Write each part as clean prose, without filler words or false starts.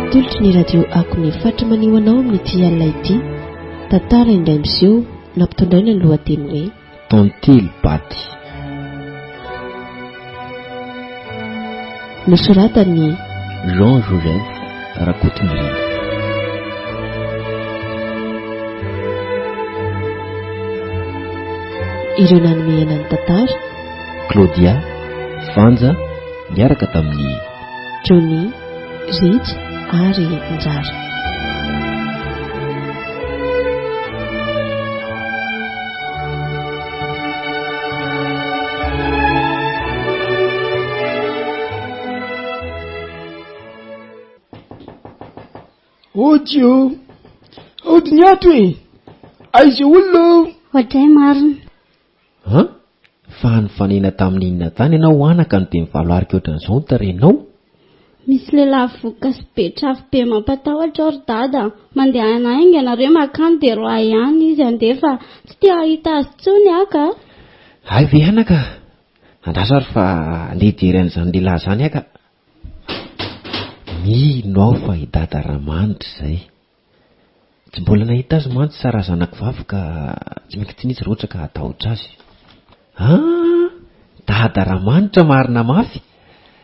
Atolotry ny radio Akony faritra maneho anao amin'ity alina ity, tantara indray miseho nampitondraina ny lohateny hoe. Tantely Baty. Nosoratan'i. Jean Joseph Rakotonirina. Ireo nanome aina ny tantara. Claudia, Vanja, niaraka tamin'i. Johnny, Rija ary Njara. Ody ô! Ody ny ato e! Aiza olona ô! Oadray marina. An? Fa nifanena tamin'ny inona tany ianao anaka no dia mivalo arika ohatran'izao ny tarehinao? Misy lehilahy vokoka sy be trafo be mampatahotra ao ry dada a! Mandehana haingana re mankany dia roahy ihany izy handeha fa tsy te hahita azy intsony aho ka! Hay ve anaka? Andraso ary fa andeha hijery an'izany lehilahy izany aho ka! Mino aho fa i dada Ramanitra izay. Tsy mbola nahita azy mantsy Sarah zanako vavy ka tsy maintsy tsy nisy raha ohatra ka hatahotra azy. Ah! Dada Ramanitra marina mafy!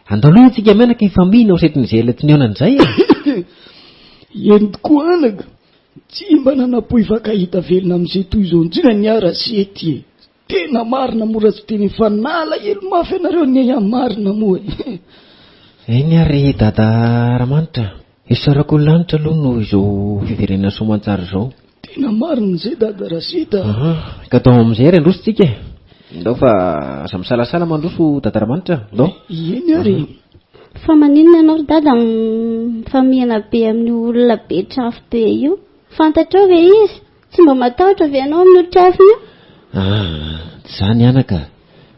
Andao aloha isika mianaka hifamihina ho setrin'izay ela tsy nihaonana izay e! Eny tokoa anaka, tsy mba nanam-pohy-hifankahita velona amin'izay toy izao intsony anie aho Rasety e! Tena marina moa raha tsy teny fa nalahelo mafy anareo anie aho marina moa e. Eny ary Dada Ramanitra, isaorako ny lanitra aloha noho izao fiverenana soamantsara izao. Tena marina izay Dada Rasita a. Aha, ka atao amin'izay ary handroso tsika e. Ndao fa aza misalasala mandroso Dada Ramanitra, ndao. Eny ary e. Fa maninona ianao ry Dada mifamihana be amin'io olona be trafo be io? Fantatrao ve izy? Tsy mba matahotra ve ianao amin'io trafony io? Aa, tsy izany anaka,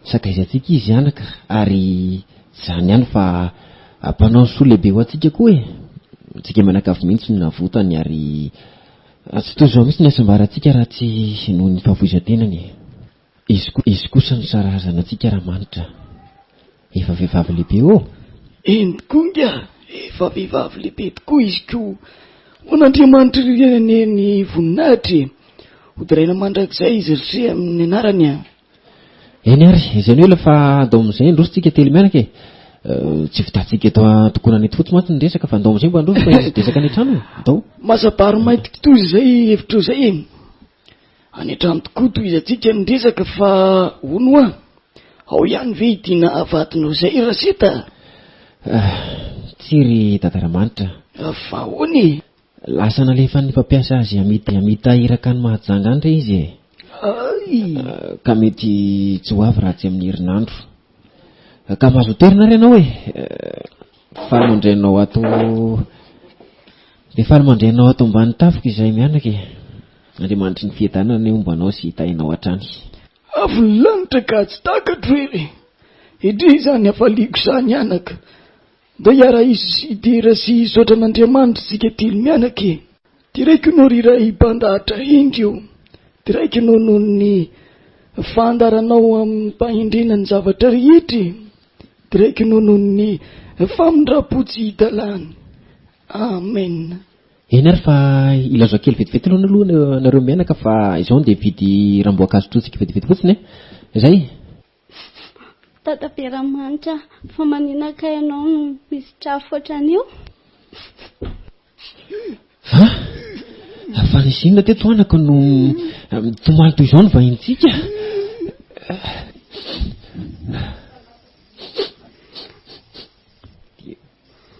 sakaizantsika izy anaka, ary tsy izany ihany fa mpanao soa lehibe ho antsika koa e! Antsika mianakavy mihitsy no navotany ary tsy toy izao mihitsy ny hasambarantsika raha tsy noho ny fahafoizan-tenany e! Izy koa, izy kosa no sarazana antsika Ramanitra. Efa vehivavy lehibe ô! Eny tokoa ingahy, efa vehivavy lehibe tokoa izy ko! Ho an'Andriamanitra irery ihany anie ny voninahitra e! Hoderaina mandrakizay izy ry se amin'ny anarany a! Eny ary, izay no ela fa andao amin'izay handroso tsika telo mianaka e! Tsy vitantsika eto an-tokonana eto fotsiny mantsy ny resaka fa andao amin'izay mba handroso fa hisy resaka any an-trano e! Andao! Masa-bary mainty kitoza izay hevitrao izay e! Any an-trano tokoa tohizantsika ny resaka fa hono hoa, ao ihany ve ity nahavadinao izay Raseta a? Tsia ry Dadaramanitra. Fa ahoana e? Lasa nalefan'ny mpampiasa azy hamita hamita iraka any Mahajanga any re izy e. Hay! Ka mety tsy ho avy raha tsy amin'ny herinandro. Ka mahazo toerana ary ianao e. Faly mandray anao ato Dia faly mandray anao ato ambany tafoko izahay mianaka e. Andriamanitry ny fiadanana anie homba anao sy hitahy anao hatrany. Avo ny lanitra ka tsy takatro e! Edrey izany hafaliako izany anaka! Ndao hiara-hizo sy hidera sy hisaotra an'Andriamanitra isika telo mianaka e! Deraiko ianao ry Ray mpandahatra hendry ô! Deraiko ianao noho ny fandaharanao amim-pahendrena ny zavatra rehetra e! Deraiko ianao noho ny famindram-po tsy hita lany. Amen. Eny ary fa ilazao kely vetivety aloha aloha nareo mianaka fa izao ndeha hividy ranom-boankazo trotsika vetivety fotsiny e! Zay! Dadabe Ramanitra, fa manina kay ianao no misy trafo ohatran'io? Ha? Fa nisy inona teto anaka no mitomany toy izao ny vahintsika?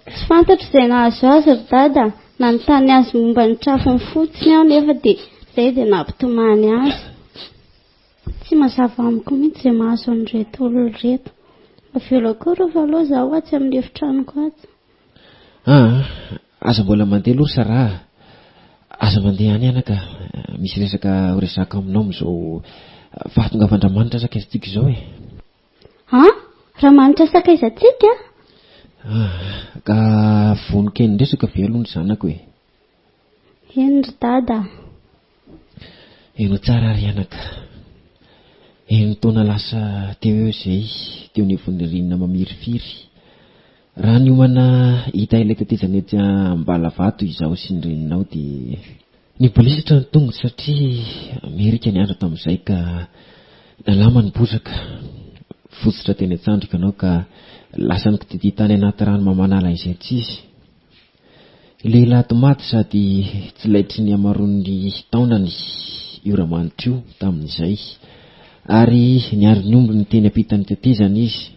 Tsy fantatro izay nahazo azy ry dada a! Nanontany azy momba ny trafony fotsiny aho nefa dia izay dia nampitomany azy. Tsy mazava amiko mihitsy izay mahazo an'ireto olona ireto. Avelao koa ireo fa aleo izaho atsy amin'ny efitranoko atsy. Aa, aza mbola mandeha aloha ry Sarah a! Aza mandeha any anaka, misy resaka horesahako aminao amin'izao fahatongavan-dRamanitra sakaizantsika izao e! An! Ramanitra sakaizantsika? Ah, ka vonon-kenin-dresaka ve aloha ny zanako e? Eny ry dada a! Henoy tsara ary anaka. Enin-taona lasa teo eo izay, teo anivon'ny ririnina mamirifiry. Raha niomana hita ilay tetezana etsy Ambalavato izaho sy ny reninao dia nibolisatra ny tongotro satria merika ny andro tamin'izay ka nalama ny bozaka. Votsotra teny an-tsandriko ianao ka lasa nikodidia tany anaty rano mamanala izay tsy izy. Lehilahy maty sady tsy laitry ny hamaroan'ny taonany io Ramanitra io tamin'izay ary niaro ny ombiny teny ampitan'ny tetezana izy.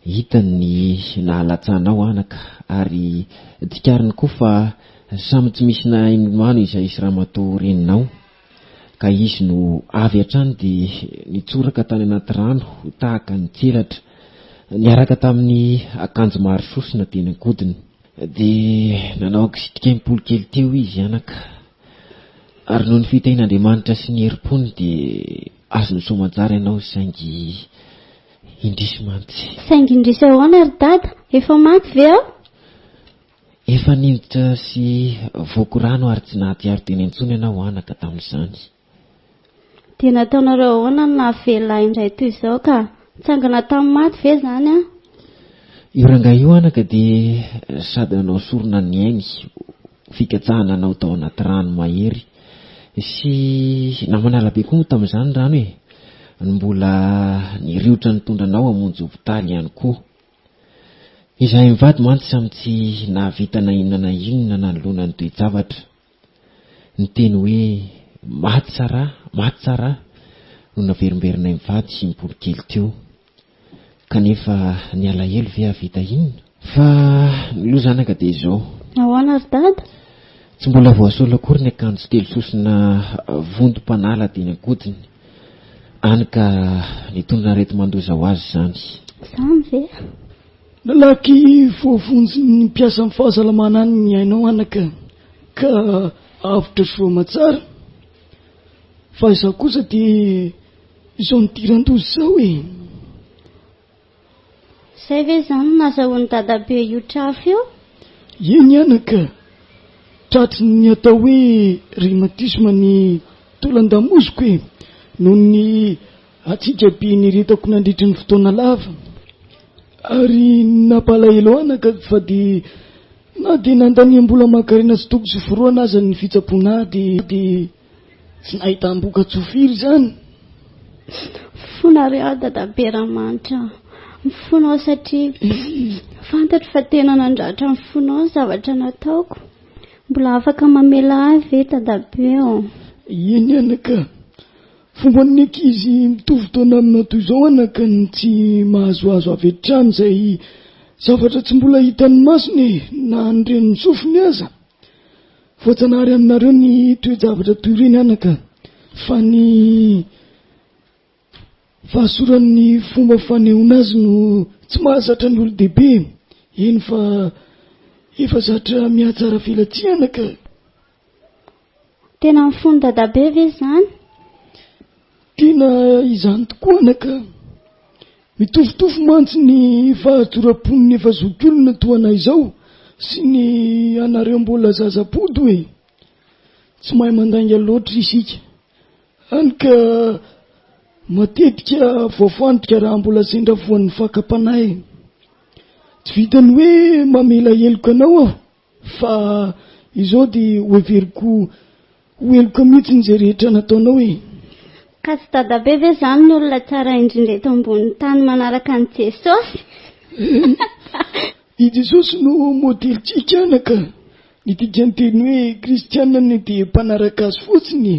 Hitany ny nahalatsahanao anaka ary tsikariny koa fa samy tsy misy nahay nilomano izahay sy ramatoa reninao ka izy no avy hatrany dia nitsoraka tany anaty rano tahaka ny tselatra niaraka tamin'ny akanjo maro sosona teny an-kodiny. Dia nanao ankisitrika impolo kely teo izy anaka ary noho ny fitahian'Andriamanitra sy ny herim-pony dia azony soamantsara ianao saingy Indrisy mantsy. Saingy indrisy ahoana ry dada? Efa maty ve aho? Efa niditra sy voako rano ary tsy nahatiaro tena intsony ianao anaka tamin'izany. Dia nataonareo ahoana no nahavelona ahy indray toy izao ka? Nitsangana tamin'ny maty ve izany aho? Io rangahy io anaka dia sady nanao sorona ny ainy ho fikatsahana anao tao anaty rano mahery sy namanala be koa moa tamin'izany ny rano e! no mbola niriotra nitondra anao hamonjy hopitaly ihany koa. Izahay mivady mantsy samy tsy nahavita na inona na inona nanoloana ny toe-javatra. Ny teny hoe maty Sarah, maty Sarah no naverimberinay mivady sy mbola kely teo. Kanefa ny alahelo ve hahavita inona? Fa ny loza anaka dia izao. Ahoana ry dada? Tsy mbola voasolo akory ny akanjo telo sosona vontom-panala teny an-kodiny. Any ka nitondra areti-mandoza ho azy izany. Izany ve? Nalaky voavonjin'ny mpiasan'ny fahasalamana any ny ainao anaka ka avotra soa aman-tsara. Fa izaho kosa dia izao nidiran-doza izao e. Izay ve izany no nazahoan'i dadabe io trafo io? Eny anaka, tratry ny atao hoe rhumatisme ny taolan-damosiko e, noho ny hatsiaka be niretako nandritry ny fotoana lava. Ary ny nampalahelo anaka fa dia na dia nandaniam-bola aman-karena sy toko sy forohana aza ny fitsaboana ahy dia Tsy nahitam-bokatsoa firy izany. Mifona re aho dadabe Ramanitra a. Mifona aho satria fantatro fa tena nandratra ny fonao ny zavatra nataoko. Mbola afaka mamela ahy ve dadabe ô? Eny anaka. Fomban'ny ankizy mitovy taona aminao toy izao anaka ny tsy mahazoazo avy hatrany izay zavatra tsy mbola hitan'ny masony e, na ny ren'ny sofiny aza. Voajanahary aminareo ny toe-javatra toy ireny anaka, fa ny fahasoran'ny fomba fanehoana azy no tsy mahazatra ny olon-dehibe, eny fa efa zatra mihatsara velatsihy anaka. Tena ny fon'i dadabe ve izany? Tena izany tokoa anaka. Mitovitovy mantsy ny fahatsoram-pon'ny efa zokiolona toa anay izao sy ny anareo mbola zaza bodo e! Tsy mahay mandainga loatra isika, hany ka matetika voafandrika raha mbola sendra voan'ny fakam-panahy. Tsy vitan'ny hoe mamela heloka anao aho Fa izao dia hoheveriko ho heloka mihitsy izay rehetra nataonao e! Ka tsy dadabe ve izany ny olona tsara indrindra eto ambonin'ny tany manaraka an'i Jesosy? I Jesosy no modelintsika anaka. Ny dikan'ny teny hoe kristiana anie dia mpanaraka azy fotsiny e!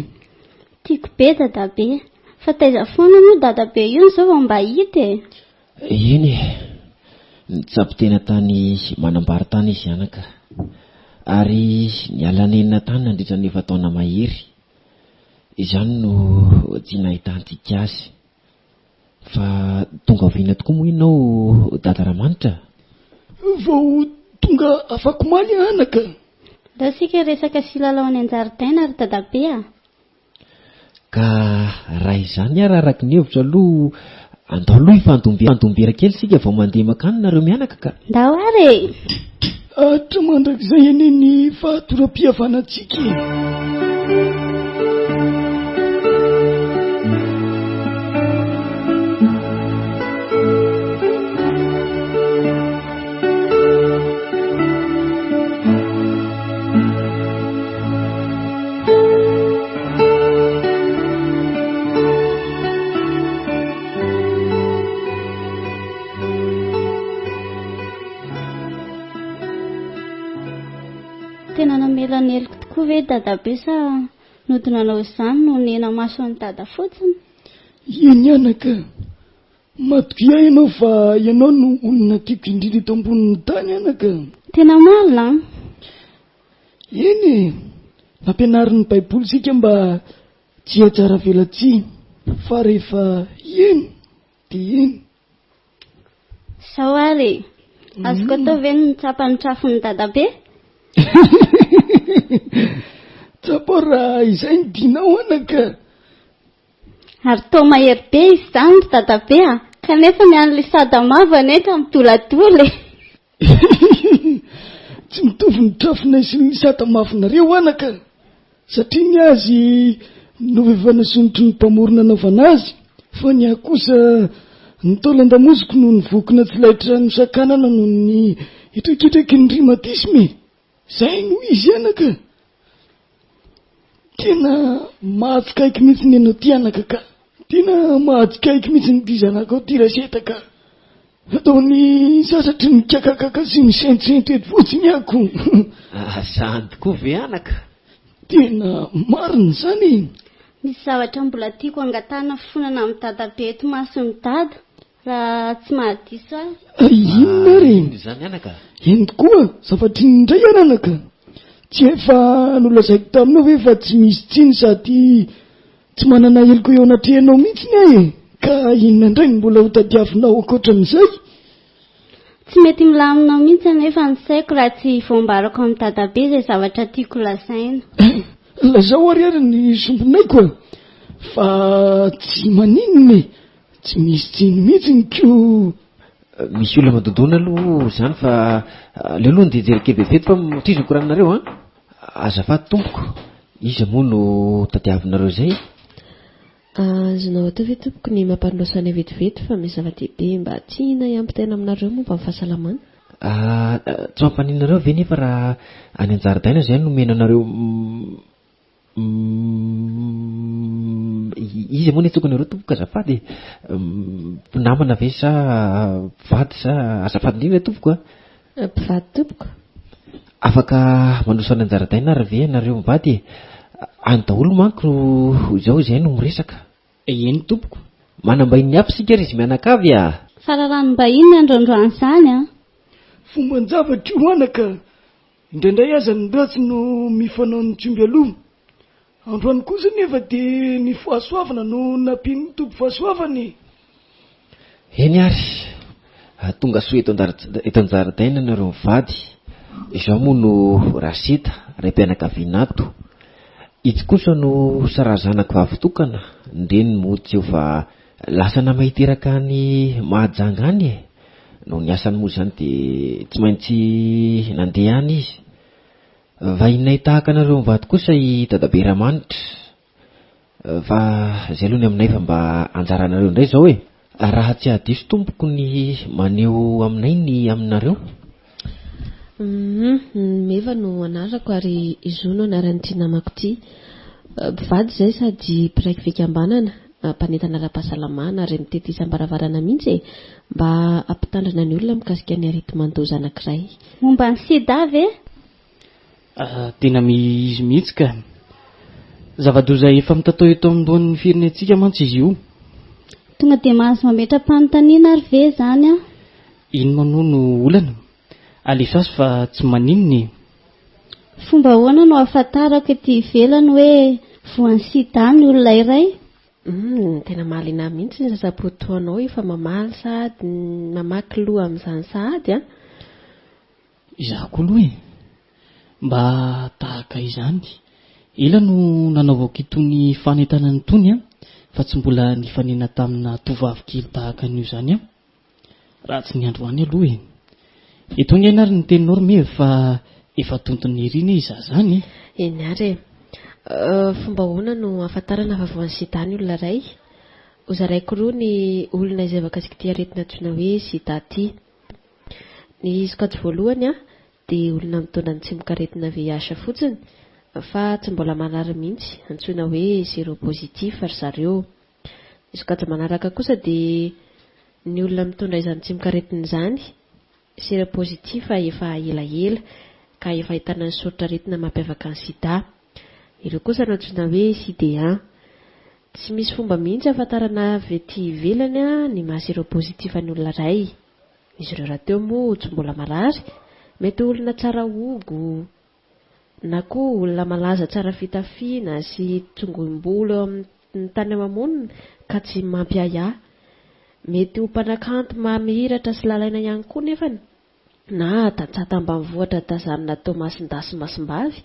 Tiako be dadabe. Fa taiza foana moa dadabe io no izao vao mba hita e? Eny e! Nitsabo tena tany Manambaro tany izy anaka. Ary niala nenina tany nandritra ny efa-taona mahery. Izany no tsy nahitantsika azy. Fa tonga oviana tokoa moa ianao Dada Ramanitra? Vao tonga afakomaly anaka. Ndao isika hiresaka sy hilalao any an-jaridaina ry Dadabe a! Ka raha izany ary araka ny hevitro aloha andao aloha hifandom-bera kely isika vao mandeha makany nareo mianaka ka. Ndao ary e! Atra mandrakizay anie ny fahatoram-pihavanantsika e! ve dadabe sa nody nanao izany no nena-maso an'i dada fotsiny? Eny anaka, matokia ianao fa ianao no olona tiako indrindra eto ambonin'ny tany anaka. Tena marina an! Eny e! Nampianarin'ny Baiboly isika mba tsy hihatsaravelatsihy fa rehefa eny dia eny. Zao ary e! Azoko atao ve ny mitsapa ny trafon'i dadabe? Tsapao raha izay ny tianao anaka. Ary toa mahery be izy izany ry dadabe a! Kanefa ny an'i Lisada mavo anie ka midoladola e! Tsy mitovy ny trafonay sy ny sata mafonareo anaka, satria ny azy novevana sonotry ny mpamorona anaovana azy, fa ny ahy kosa ny taolan-damosiko no nivokona tsy laitra nosakanana noho ny hitrakitraky ny rhumatisme e! Zay no izy anaka! Tena mahatsikaiky mihitsy ny anao ty anaka ka! Tena mahatsikaiky mihitsy ny ty zanakao ty Raseta ka! Ataony sasatry ny mikakakaka sy misentosento eto fotsiny ako. Zany tokoa ve anaka? Tena marina izany e! Misy zavatra mbola tiako angatahana fifonana amin'i Dadabe eto imason'i Dada. Raha tsy mahadiso ahy. Ary inona ary e? Inona izany anaka? Eny tokoa, zavatra inona indray ary anaka? Tsy efa nolazaiko taminao ve fa tsy misy tsiny sady tsy manana heloka eo anatrehanao mihitsy aho e? Ka inona indray no mbola hotadiavinao ankoatran'izay? Tsy mety milamina mihitsy anefa ny saiko raha tsy voambarako amin'i Dadabe izay zavatra tiako lazaina. Lazao ary ary ny sombinaiko a! Fa tsy maninona e! Tsy misy tsiny mihitsy ny ko. Misy olona madodona aloha izany fa aleo aloha ndeha hijery kely vetivety fa tohizo ny koraninareo an! Azafady tompoko, iza moa no tadiavinareo izay? Azonao atao ve tompoko ny mampandroso anay vetivety fa misy zava-dehibe mba tianay hampitaina aminareo momba ny fahasalamana? Tsy mampaninona anareo ve nefa raha any an-jaridaina izay no omena anareo Humm iza moa no antsoiko anareo tompoko azafady e? Mpinamana ve sa mpivady sa azafady indrindra tompoko a! Mpivady tompoko. Afaka mandroso any an-jaridaina ary ve ianareo mivady e? Any daholo manko izao izay no miresaka. Eny tompoko. Manam-bahiny hafa isika ry izy mianakavy a! Fararanom-bahiny ny androandroany izany an! Fomban-javatra io anaka Indraindray aza ny ratsy no mifanao ny tsy omby aloha. Androany kosa anefa dia ny fahasoavana no nampian'ny Tompo fahasoavana e! Eny ary, tonga soa eto eto an-jaridaina nareo mivady. Izaho moa no Raseta, raim-pianakaviana ato. Itsy kosa no Saraha zanako vavy tokana, ny reniny moa tsy eo fa lasa namay hiteraka any Mahajanga any e! Noho ny asany moa izany dia tsy maintsy nandeha any izy. Vahininay tahaka anareo mivady kosa i Dadabe Ramanitra. Fa izay aloha ny aminay fa mba anjaranareo indray izao e! Raha tsy hahadiso tompoko ny maneho aminay ny aminareo. Humm, Meva no anarako ary i Zo no anaran'ity namako ity. Mpivady izay sady mpiraiky fikambanana, mpanentana ara-pahasalamana ary mitety isam-baravarana mihitsy e! Mba hampitandrina ny olona mikasika ny areti-mandoza anankiray. Momba ny sida ve? Tena izy mihitsy ka. Zava-doza efa mitatao eto ambonin'ny firenentsika mantsy izy io. Tonga dia mahazo mametra-panontaniana ary ve izany aho? Inona moa no olana? Alefaso fa tsy maninona e! Fomba ahoana no ahafantarako ety ivelany hoe voan'ny sida ny olona iray? Humm, tena mahaliana ahy mihitsy ny zaza-po toa anao efa mamaly sahady, mamaky loha amin'izany sahady an! Izaho koa aloha e! Mba tahaka izany. Ela no nanaovako itony fanentanana itony an, fa tsy mbola nifanena tamina tovovavy kely tahaka an'io izany aho. Raha tsy ny androany aloha e! Eto ange ary ny teninao ry Meva fa efa tontony ery anie izaho izany e! Eny ary e! Fomba ahoana no ahafantarana fa voan'ny sida ny olona iray? Hozaraiko roa ny olona izay voakasik'ity aretina antsoina hoe sida ity. Ny sokajy voalohany dia olona mitondra ny tsimokaretina VIH fotsiny fa tsy mbola marary mihitsy, antsoina hoe séropositif ry zareo. Ny sokajy manaraka kosa dia ny olona mitondra izany tsimokaretina izany, séropositif efa elaela, ka efa ahitana ny soritr'aretina mampiavaka ny sida. Ireo kosa no antsoina hoe SIDA. Tsy misy fomba mihitsy ahafantarana avy ety ivelany ny maha seropositif ny olona iray. Izy ireo rahateo moa tsy mbola marary, mety ho olona tsara hogo na koa olona malaza tsara fitafiana sy tsongoim-bolo eo amin'ny tany ama-monina ka tsy mampiahiahy. Mety ho mpanakanto maha-mihiratra sy lalaina ihany koa nefany. na tantsaha tambanivohitra tazanina Toamasindasy sy Masimbavy.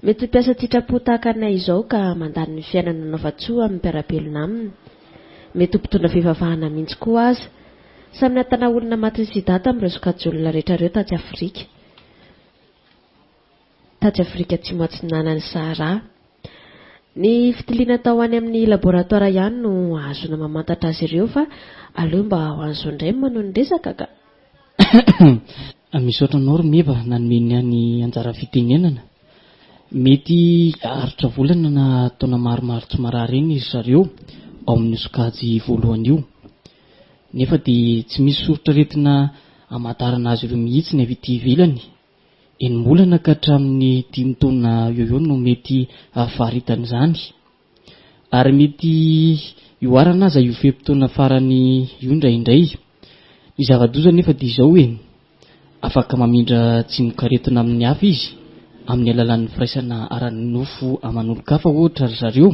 Mety ho mpiasa an-tsitrapo tahaka anay izao ka mandany ny fiainany nanaovan-tsoa amin'ny mpiara-belona aminy. Mety ho mpitondra fivavahana mihitsy koa aza. Samy nahitana olona matin'ny sida tamin'ireo sokajin'olona rehetra ireo tatsy Afrika. Tatsy Afrika Atsimo Atsinanan'i Sahara. Ny fitiliana atao any amin'ny laboratoara ihany no ahazoana mamantatra azy ireo fa aleo mba ho an'izao indray no manohy ny resaka ka. Misaotra anao ry Meva nanome ny ahy ny anjara fitenenana. Mety haharitra volana na taona maromaro tsy marary eny ry zareo ao amin'io sokajy voalohany io. Nefa dia tsy misy soritr'aretina hamantarana azy ireo mihitsy ny avy ety ivelany. Enim-bolana ka hatramin'ny dimy taona eo eo no mety hahafaritan'izany. Ary mety hihoarana aza io fe-potoana farany io indraindray. Ny zava-doza anefa dia izao e, afaka mamindra tsimokaretina amin'ny hafa izy amin'ny alalan'ny firaisana ara-nofo aman'olon-kafa ohatra ry zareo,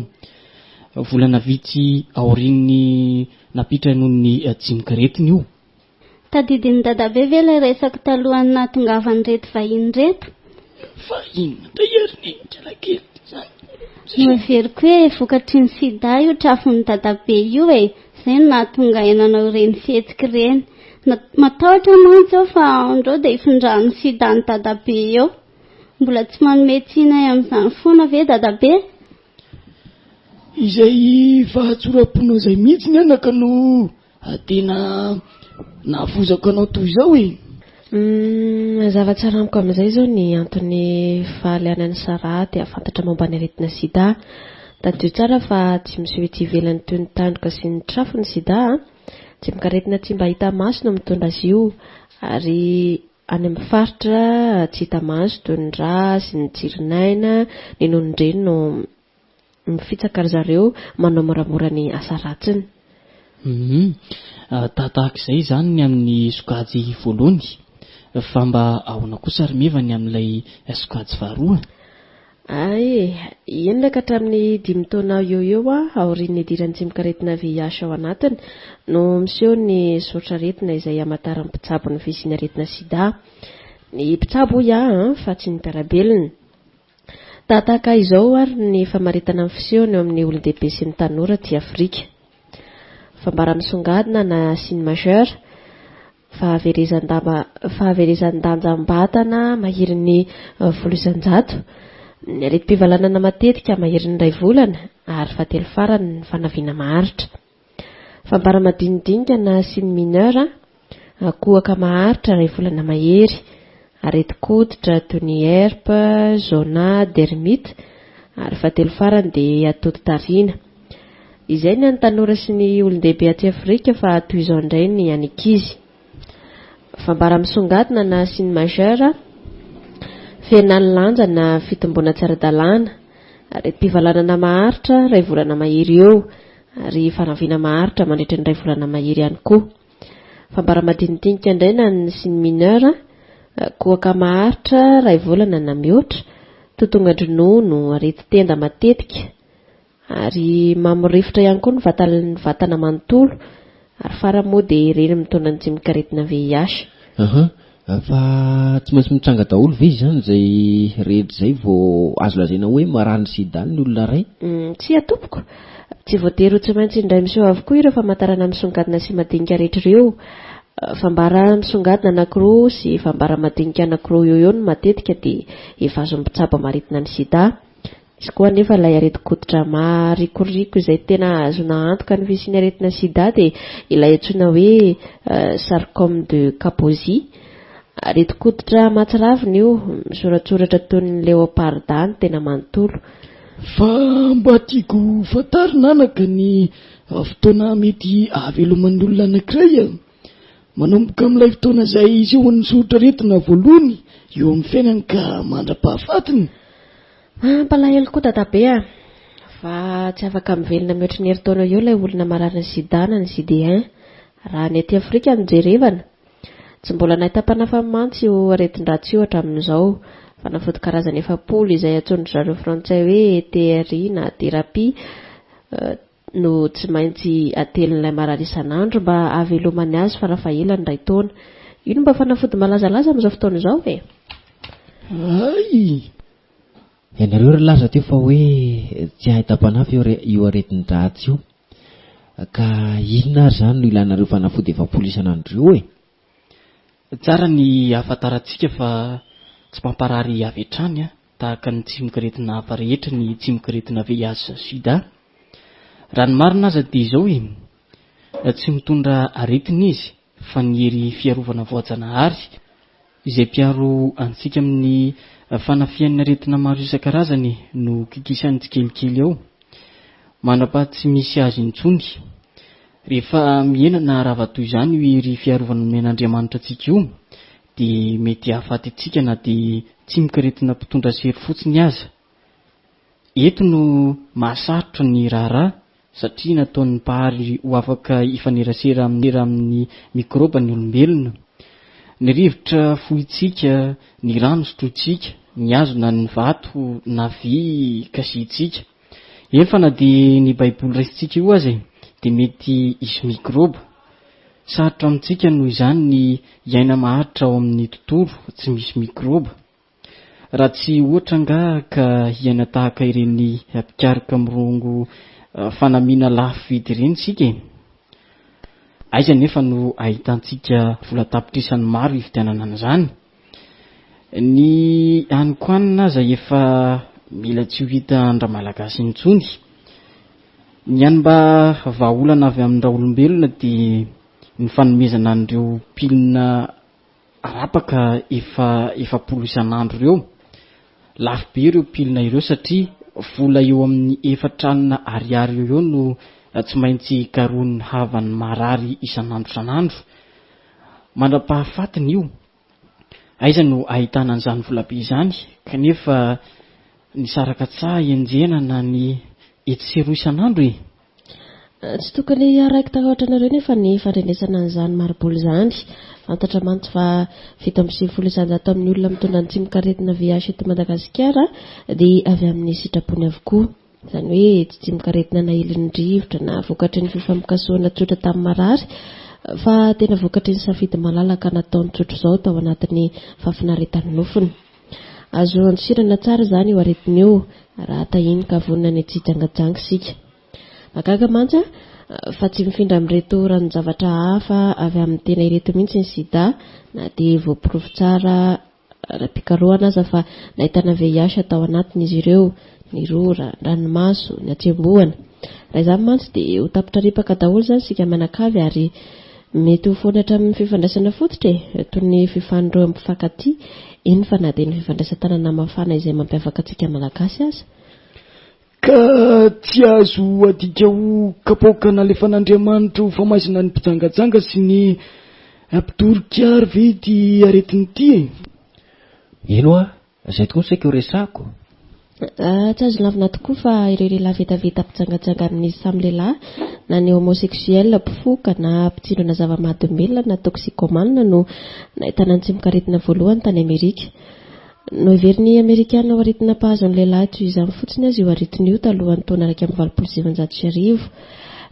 volana vitsy aorian'ny nampitranoany tsimokaretina io. Tadidin'i dadabe ve ilay resako talohan'ny nahatongavan'ireto vahiny ireto? Fa inona indray ary neny kalakely izany? Noheveriko hoe vokatry ny sida io trafon'i dadabe io e! Izay no nahatonga ahy nanao ireny fihetsika ireny. Matahotra mantsy aho fa andrao dia hifindran'ny sida an'i dadabe eo. Mbola tsy manome tsiny ahy amin'izany foana ve dadabe? Izay fahatsoram-ponao izay mihitsy ny anaka no Tena nahafozako anao toy izao e! Mazava tsara amiko amin'izay izao ny antony fahalianan'i Sarah te hahafantatra momba ny aretina sida. Tadidio tsara fa tsy miseho ety ivelany toy ny tandroka sy ny trafo ny sida a! Tsimokaretina tsy mba hita maso no mitondra azy io ary any amin'ny faritra tsy hita maso toy ny rà sy ny tsirin'aina, ny nonon-dreny no Mifitsaka ry zareo manao moramora ny asa ratsiny. Humm. Tahatahaka izay izany ny amin'ny sokajy voalohany. Fa mba ahoana kosa ry Meva ny amin'ilay sokajy faharoa? Hay e! Enina ka hatramin'ny dimy taona eo ho eo aorian'ny nidiran'ny tsimokaretina VIH ao anatiny no miseho ny soritr'aretina izay hamantaran'ny mpitsabo ny fisian'ny aretina sida. Ny mpitsabo hoy aho fa tsy ny mpiara-belona. Tahatahaka izao ary ny famaritana ny fisehony eo amin'ny olon-dehibe sy ny tanora aty Afrika. Fambara misongadina na signe majeur, fahaverezan-damba fahaverezan-danjam-batana maherin'ny 10%, ny aretim-pivalanana matetika maherin'ny iray volana ary fahatelo farany ny fanaviana maharitra. Fambara madinidinika na signe mineur, kohaka maharitra iray volana mahery, aretin-koditra toy ny herpe, zona, dermite, ary fahatelo farany dia atody tariana. Izay ny an'ny tanora sy ny olon-dehibe aty Afrika fa toy izao indray ny an'ny ankizy. Fambara misongadina na signe majeur, fihenan'ny lanja na fitomboana tsy ara-dalàna, aretim-pivalanana maharitra iray volana mahery eo, ary fanaviana maharitra mandritra ny iray volana mahery ihany koa. Fambara madinidinika indray na ny signe mineur, kohaka maharitra iray volana na mihoatra, totongan-dronono, aretin-tenda matetika, ary mamorifotra ihany koa ny vatan'ny vatana manontolo, ary farany moa dia ireny mitondra ny tsimokaretina VIH. Aha, fa tsy maintsy mitranga daholo ve izany izay rehetra izay vao azo lazaina hoe marary ny sida ny olona iray? Tsia tompoko, tsy voatery ho tsy maintsy indray miseho avokoa ireo famantarana misongadina sy madinika rehetra ireo. Fambara misongadina anankiroa sy fambara madinika anankiroa eo eo no matetika dia efa azon'ny mpitsabo amaritana ny sida. Misy koa anefa ilay aretin-koditra maharikoriko izay tena ahazoana antoka ny fisian'ny aretina sida dia ilay antsoina hoe sarcome de Kaposi. Aretin-koditra mahatsiravina io, misoratsoratra toy ny leoparda ny tena manontolo. Fa mba tiako ho fantarina anaka ny fotoana mety ahaveloman'ny olona anankiray a! Manomboka amin'ilay fotoana izay isehoan'ny soritr'aretina voalohany eo amin'ny fiainany ka mandra-pahafatiny. Mampalahelo koa dadabe a! Fa tsy afaka mivelona mihoatry ny herintaona eo ilay olona mararin'ny sida na ny sida Raha ny aty Afrika no jerevana. Tsy mbola nahitam-panafany mantsy io aretin-dratsy io hatramin'izao. Fanafody karazany 40 izay antsoin-dry zareo frantsay hoe TRI na thérapie no tsy maintsy atelin'ilay marary isan'andro mba hahavelomany azy farafahelany iray taona. Io no mba fanafody malazalaza amin'izao fotoana izao e! Hay! Ianareo ry laza teo fa hoe tsy ahitam-panafy io aretin-dratsy io. Ka inona ary izany no ilanareo fanafody 40 isan'andro io e? Tsara ny ahafantarantsika fa tsy mamparary avy hatrany tahaka ny tsimokaretina hafa rehetra ny tsimokaretina VIH-Sida. Raha ny marina aza dia izao e, tsy mitondra aretina izy fa ny hery fiarovana voajanahary izay mpiaro antsika amin'ny fanafihan'ny aretina maro isan-karazany no kikisany tsikelikely ao mandra-paha tsy misy azy intsony. Rehefa mihena na rava toy izany io hery fiarovana nomen'Andriamanitra antsika io dia mety hahafaty antsika na dia tsimokaretina mpitondra sery fotsiny aza. Eto no mahasarotra ny raharaha satria nataon'ny Mpahary ho afaka hifanerasera amin'ny mikraoba ny olombelona. Ny rivotra fohintsika, ny rano sotrointsika, ny hazo na ny vato na vy kasihintsika. Eny fa na dia ny Baiboly raisintsika io aza e, dia mety hisy mikraoba. Sarotra amintsika noho izany ny hiaina maharitra ao amin'ny tontolo tsy misy mikraoba. Raha tsy ohatra angaha ka hiaina tahaka ireny mpikaroka mirongo fanamiana lafo vidy ireny isika e! Aiza anefa no ahitantsika vola tapitrisany maro hividianana an'izany? Ny hanin-kohanina aza efa mila tsy ho hita an-dRamalagasy intsony. Ny hany mba vahaolana avy amin-dRaolombelona dia ny fanomezana an'ireo pilina Arapaka efa 40 isan'andro ireo. Lafo be ireo pilina ireo satria vola eo amin'ny 40 ariary eo eo no tsy maintsy karohin'ny havan'ny marary isan'andro isan'andro. Mandra-pahafatiny io. Aiza no ahitana an'izany volabe izany kanefa ny saraka-tsaha enjehina na ny etsy sy eroa isan'andro e? Tsy tokony haraiki-tahotra anareo nefa ny fandrenesana an'izany mari-bola izany. Fantatra mantsy fa 97% amin'ny olona mitondra ny tsimokaretina VIH eto Madagasikara dia avy amin'ny sitrapony avokoa. Izany hoe tsy tsimokaretina nahilin'ny rivotra na vokatry ny fifampikasohana tsotra tamin'ny marary fa tena vokatry ny safidy malalaka nataony tsotra izao tao anatin'ny fahafinaretan'ny nofony. Azo andosirana tsara izany io aretina io raha tahiny ka vonona ny tsy hijangajanga isika. Mahagaga mantsy fa tsy mifindra amin'ireto ranon-javatra hafa avy amin'ny tena ireto mihitsy ny sida na dia voaporofo tsara ara-pikarohana aza fa nahitana VIH tao anatiny izy ireo, ny rora, ny ranomaso, ny hatsembohana. Raha izany mantsy dia ho tapitra ripaka daholo izany isika mianakavy ary mety ho foana hatramin'ny fifandraisana fototra e, toy ny fifan'ireo mpifankatia, eny fa na dia ny fifandraisan-tanana mafana izay mampiavaka antsika Malagasy aza. Ka tsy azo adika ho kapoaka nalefan'Andriamanitra ho famaizana ny mpijangajanga sy ny mpidoroka àry ve ity aretina ity e? Eny hoa, izay tokoa no saika ho resahako. Tsy azo lavina tokoa fa ireo lehilahy vetaveta mpijangajanga amin'izy samy lehilahy na ny homosexuel mpifoka na mpitsindrona zava-mahadomelina na toxicomane no nahitana ny tsimokaretina voalohany tany Amerika. Noheverin'ny Amerikana ho aretina mpahazo ny lehilahy toy izany fotsiny aza io aretina io talohan'ny taona 1981.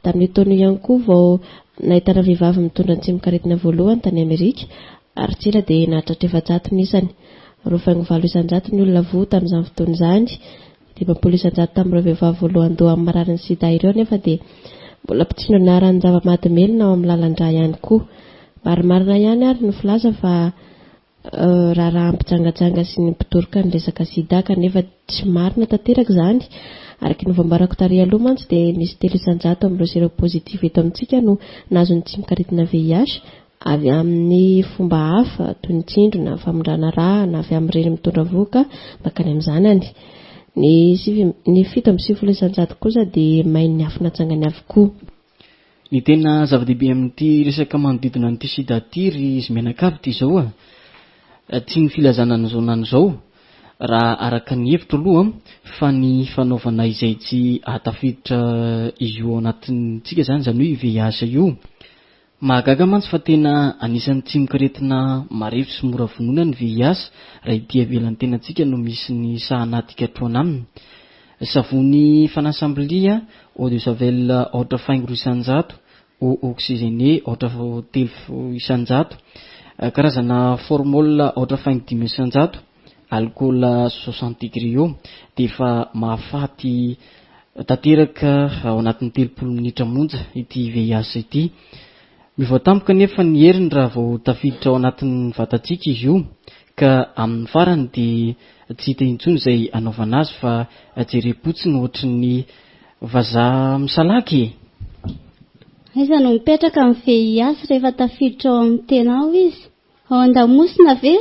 Tamin'io taona io ihany koa vao nahitana vehivavy mitondra ny tsimokaretina voalohany tany Amerika ary tsy ela dia nahatratra 400 ny isany. 2,8% ny olona voa tamin'izany fotoana izany. 50% tamin'ireo vehivavy voalohandohan'ny mararin'ny sida ireo anefa dia mbola mpitsindrona ranon-java-mahadomelina ao amin'ny lalan-drà ihany koa. Marimarina ihany ary ny filaza fa raharaha mpijangajanga sy ny mpitoroka ny resaka sida kanefa tsy marina tanteraka izany. Araka ny voambarako tary aloha mantsy dia misy 3% amin'ireo seropositif eto amintsika no nahazo ny tsimokaretina VIH avy amin'ny fomba hafa toy ny tsindrona, famindrana rà na avy amin'ny reny mitondra vohoka mankany amin'ny zanany. Ny sivy ny 97% kosa dia main'ny afo natsangany avokoa. Ny tena zava-dehibe amin'ity resaka manodidina an'ity sida ity ry izy mianakavy dia izao a, tsy ny filazana an'izao na an'izao. Raha araka ny hevitro aloha fa ny fanaovana izay tsy ahatafiditra izy io ao anatintsika izany, izany hoe io VIH io. Mahagaga mantsy fa tena anisan'ny tsimokaretina marefo sy mora vonoina ny VIH raha ety ivelan'ny tenantsika no misy ny sahan'aty ikatrohana aminy. Savony fanasam-bilia, eau de javel aotra faingo 2%, eau oxygénée aotra 3%, karazana formol aotra faingo 5%, alcool 60 degré eo dia efa mahafaty tanteraka ao anatin'ny 30 minitra monja ity VIH ity. Miova tampoka anefa ny heriny raha vao tafiditra ao anatin'ny vatantsika izy io ka amin'ny farany dia tsy hita intsony izay hanaovana azy fa jerem-potsiny ohatry ny vazaha misalaky e! Aiza no mipetraka ny VIH rehefa tafiditra ao amin'ny tena ao izy? Ao an-damosina ve?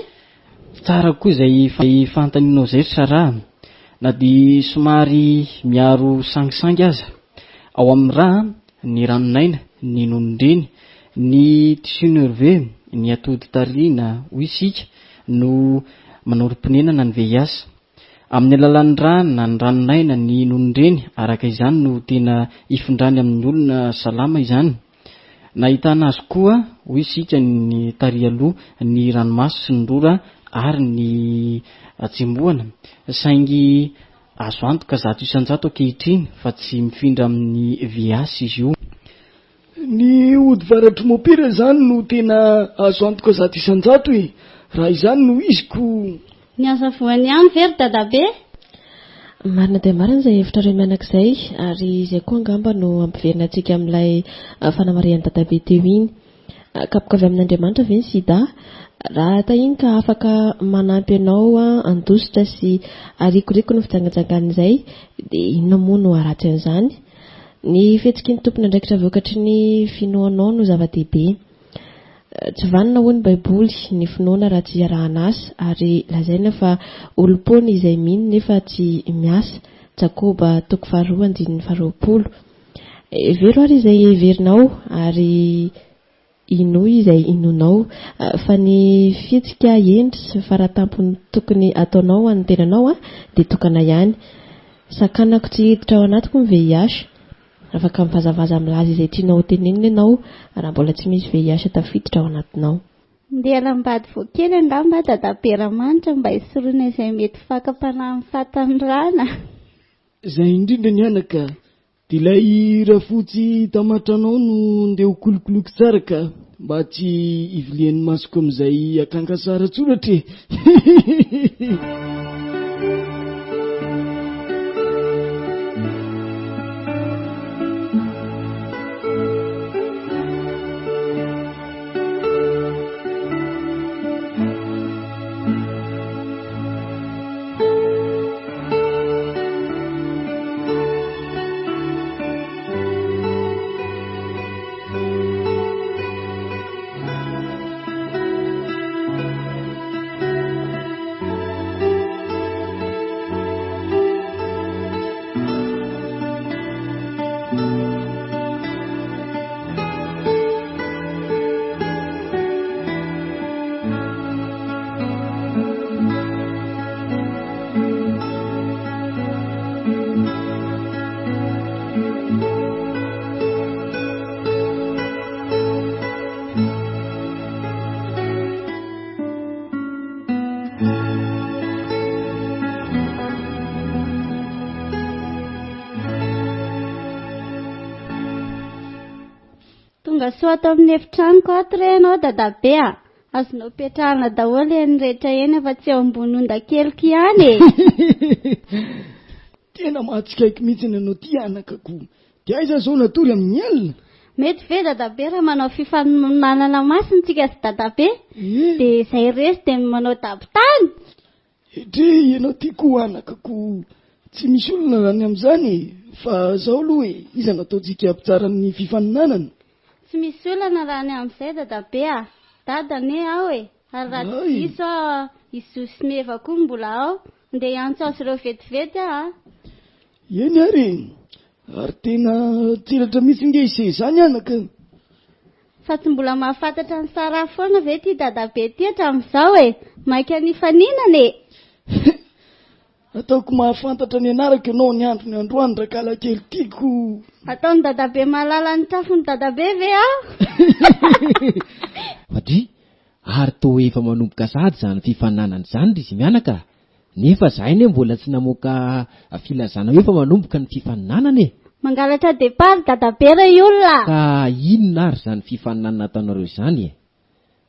Tsara koa izay fanontanianao izay ry Sarah, na dia somary miaro sangisangy aza. Ao amin'ny ra, ny ranon'aina, ny nonon-dreny, ny tissu nerveux, ny atody tarihina, hoy isika, no manorim-ponenana ny VIH. Amin'ny alalan'ny ra na ny ranon'aina, ny nonon-dreny, araka izany no tena ifindrany amin'ny olona salama izany. Nahitana azy koa, hoy isika, ny tary aloha, ny ranomaso sy ny rora ary ny tsembohana. Saingy azo antoka 100% ankehitriny fa tsy mifindra amin'ny VIH izy io. Ny ody varatr'i Mopera izany no tena azo antoka 100% e! Raha izany no izy ko. Ny hazavoany ihany ve ry dadabe? Marina dia marina izay hevitrareo mianaka izay, ary izay koa angamba no hampiverina antsika amin'ilay fanamarihan'i dadabe teo iny. Kapoka avy amin'Andriamanitra ve ny sida? Raha tahiny ka afaka manampy anao handositra sy harikoriko ny fijangajangan'izay, dia inona moa no haharatsy an'izany? Ny fihetsiky ny tompon'andraikitra vokatry ny finoanao no zava-dehibe. Tsy vanona hoy ny baiboly ny finoana raha tsy iarahana asa ary lazaina fa olom-poana izay mino nefa tsy miasa, Jakoba toko faharoa andininy faharoapolo. Hevero ary izay heverinao ary inoy izay inoanao fa ny fihetsika hendry sy faratampony tokony ataonao ho an'ny tenanao dia tokana ihany. Sakanako tsy hiditra ao anatiko ny VIH. Afaka mivazavaza milaza izay tianao ho tenenina ianao raha mbola tsy misy VIH tafiditra ao anatinao. Ndeha hanambady vao kely angamba Dadabe Ramanitra mba hisorohana izay mety fakam-panahy amin'ny fahatanorana. Izay indrindra ny anaka, dia ilay rafotsy tamatranao no ndeha ho kolokoloiko tsara ka mba tsy hivilian'ny masoko amin'izay akanga sary an-tsoratra e! Tonga soa ato amin'ny efitranoko ato re ianao dadabe a! Azonao petrahana daholo eny rehetra eny afa tsy eo ambony ondakeliko ihany e! Tena mahatsikaiky mihitsy ny anao ty anaka ko! Dia aiza zao natory amin'ny alina? Mety ve dadabe raha manao fifaninanana masina tsika sy dadabe? Ie. Dia izay resy dia manao dabotany? Edrey ianao ty koa anaka ko! Tsy misy olona raha ny amin'izany e! Fa zao aloha e, iza no ataontsika mpitsara ny fifaninanana? Tsy misy olana raha ny amin'izay dadabe a! Dada anie aho e! Ary raha tsy diso aho, i Zo sy Meva koa mbola ao. Ndeha hiantso azy ireo vetivety aho a! Eny ary e! Ary tena tselatra mihitsy nge ise izany anaka! Fa tsy mbola mahafantatra an'i Sarah foana ve ity dadabe ity hatramin'izao e! Maika nifaninana e! Ataoko mahafantatra ny anarako ianao ny androny androany rakalakely tiako. Ataon'i dadabe mahalala ny trafon'i dadabe ve aho? Fadria, ary toa efa manomboka sahady izany fifaninanana izany ry izy mianaka a! Nefa izahay anie mbola tsy namoaka filazana hoe efa manomboka ny fifaninanana e! Mangalatra départ dadabe ray olona a! Ka inona ary izany fifaninanana ataonareo izany e?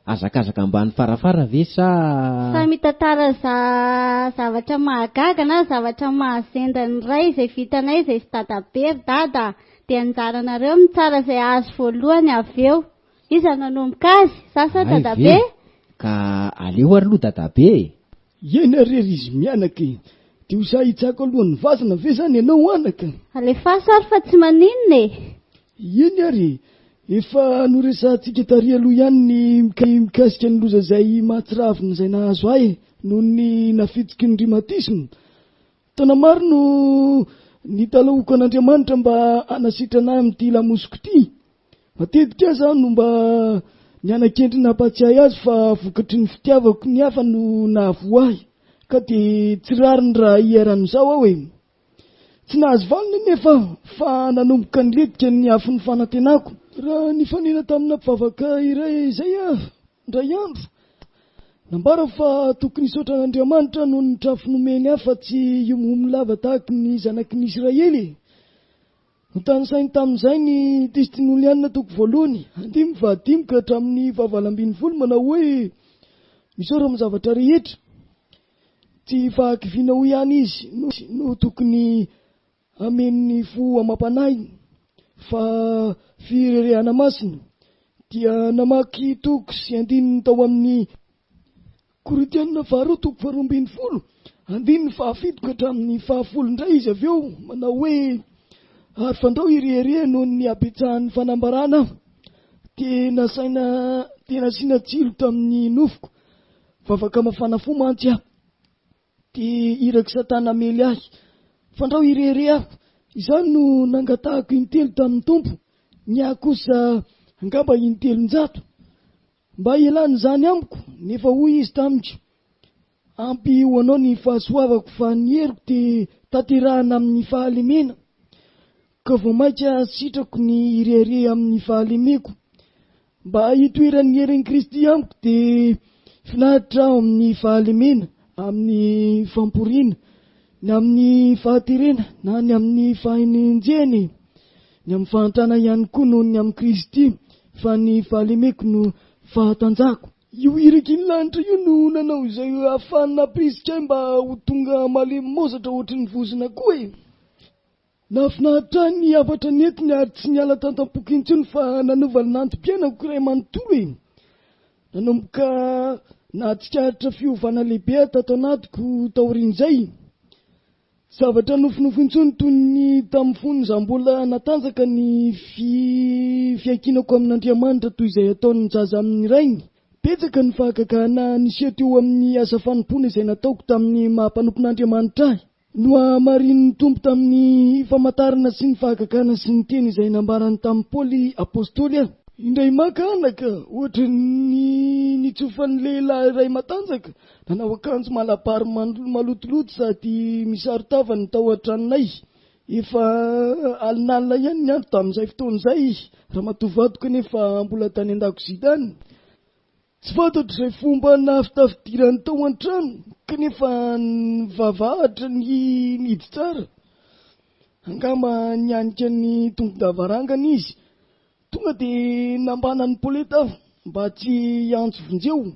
Hazakazaka ambany farafara ve sa. Sa mitantara za zavatra mahagaga na zavatra mahazenda ny ray izay vitanay izay sy dadabe ry dada a! Dia anjaranareo mitsara izay azo voalohany avy eo. Iza no hanomboka azy? Za sa Hay ve? dadabe? Ka aleo ary aloha dadabe e! Eny ary ry izy mianaka e! Dia ho sahy hitsako alohan'ny vazana ve izany ianao anaka? Alefaso ary fa tsy maninona e! Eny ary e! Efa noresahantsika tary aloha ihany ny mikasika ny loza izay mahatsiravina izay nahazo ahy noho ny nafitsiky ny rhumatisme. Taona maro no nitalahoako an'Andriamanitra mba hanasitrana ahy amin'ity lamosiko ity. Matetika aza aho no mba niana-kendry nampahatsiahy azy fa vokatry ny fitiavako ny hafa no nahavoa ahy, ka dia tsy rariny raha iharan'izao aho e. Tsy nahazo valiny anefa aho fa nanomboka nilentika ny afon'ny fanantenako. Raha nifanena tamina mpivavaka iray izay aho indray andro, nambara fa tokony hisaotra an'Andriamanitra noho ny trafo nomeny ahy fa tsy hiomohomo lava tahaky ny zanaky ny Isiraely e. Notanisainy tamin'izay ny Testinoliana toko voalohany, andininy fahadimy ka hatramin'ny fahavalo ambin'ny folo manao hoe, Misaora amin'ny zavatra rehetra. Tsy fahakiviana hoy ihany izy no tokony hameno ny fo amam-panahiny fa firerehana masina. Dia namaky toko sy andininy tao amin'ny Korintiana faharoa toko faharoa ambin'ny folo andininy fahafito ka hatramin'ny fahafolo indray izy avy eo manao hoe, Ary fandrao hirehareha noho ny habetsahan'ny fanambarana aho, dia nasaina dia nasiana tsilo tamin'ny nofoko. Vavaka mafana fo mantsy aho. Dia irak'i Satana hamely ahy. Fandrao hirehareha aho. Izany no nangatahako intelo tamin'ny Tompo, ny ahy kosa angamba intelonjato. Mba hialany izany amiko, nefa hoy Izy tamiko, Ampy ho anao ny fahasoavako fa ny heriko dia tanterahana amin'ny fahalemena. Ka vao mainka sitrako ny hirehareha amin'ny fahalemeko. Mba hitoeran'ny herin'i Kristy amiko dia finaritra aho amin'ny fahalemena, amin'ny famporiana, ny amin'ny fahaterena na ny amin'ny fahenenjehana e! Ny amin'ny fahantrana ihany koa noho ny amin'i Kristy, fa ny fahalemeko no fahatanjahako. Io iraky ny lanitra io no nanao izay ahafahany nampirisika ahy mba ho tonga malemy maozatra ohatry ny vozona koa e! Nahafinaritra ahy ny hafatra nentiny ary tsy niala tantam-poko intsony fa nanova ny lantom-piainako iray manontolo e! Nanomboka nahatsikaritra fiovana lehibe aho tato anatiko taorian'izay. Zavatra nofinofy intsony toy ny tamin'ny fony izaho mbola natanjaka ny fiankinako amin'Andriamanitra toy izay ataon'ny zaza amin'ny rainy. Betsaka ny fahagagana niseho teo amin'ny asa fanompoana izay nataoko tamin'ny maha-mpanompon'Andriamanitra ahy. Nohamarinin'ny Tompo tamin'ny famantarana sy ny fahagagana sy ny teny izay nambarany tamin'i Paoly apostoly aho. Indray maka anaka, ohatry ny nitsofan'ny lehilahy iray matanjaka, nanao akanjo malabary malotoloto sady misaron-tava ny tao an-tranonay. Efa alinalina ihany ny andro tamin'izay fotoana izay, ramatoa vadiko anefa mbola tany an-dakozia tany. Tsy fantatro izay fomba nahafitafidirany tao an-trano, kanefa nivavahatra ny nihidy tsara. Angamba nianika ny tongo-davarangana izy. Tonga dia nambana an'i Paulette aho mba tsy hiantso vonjeo.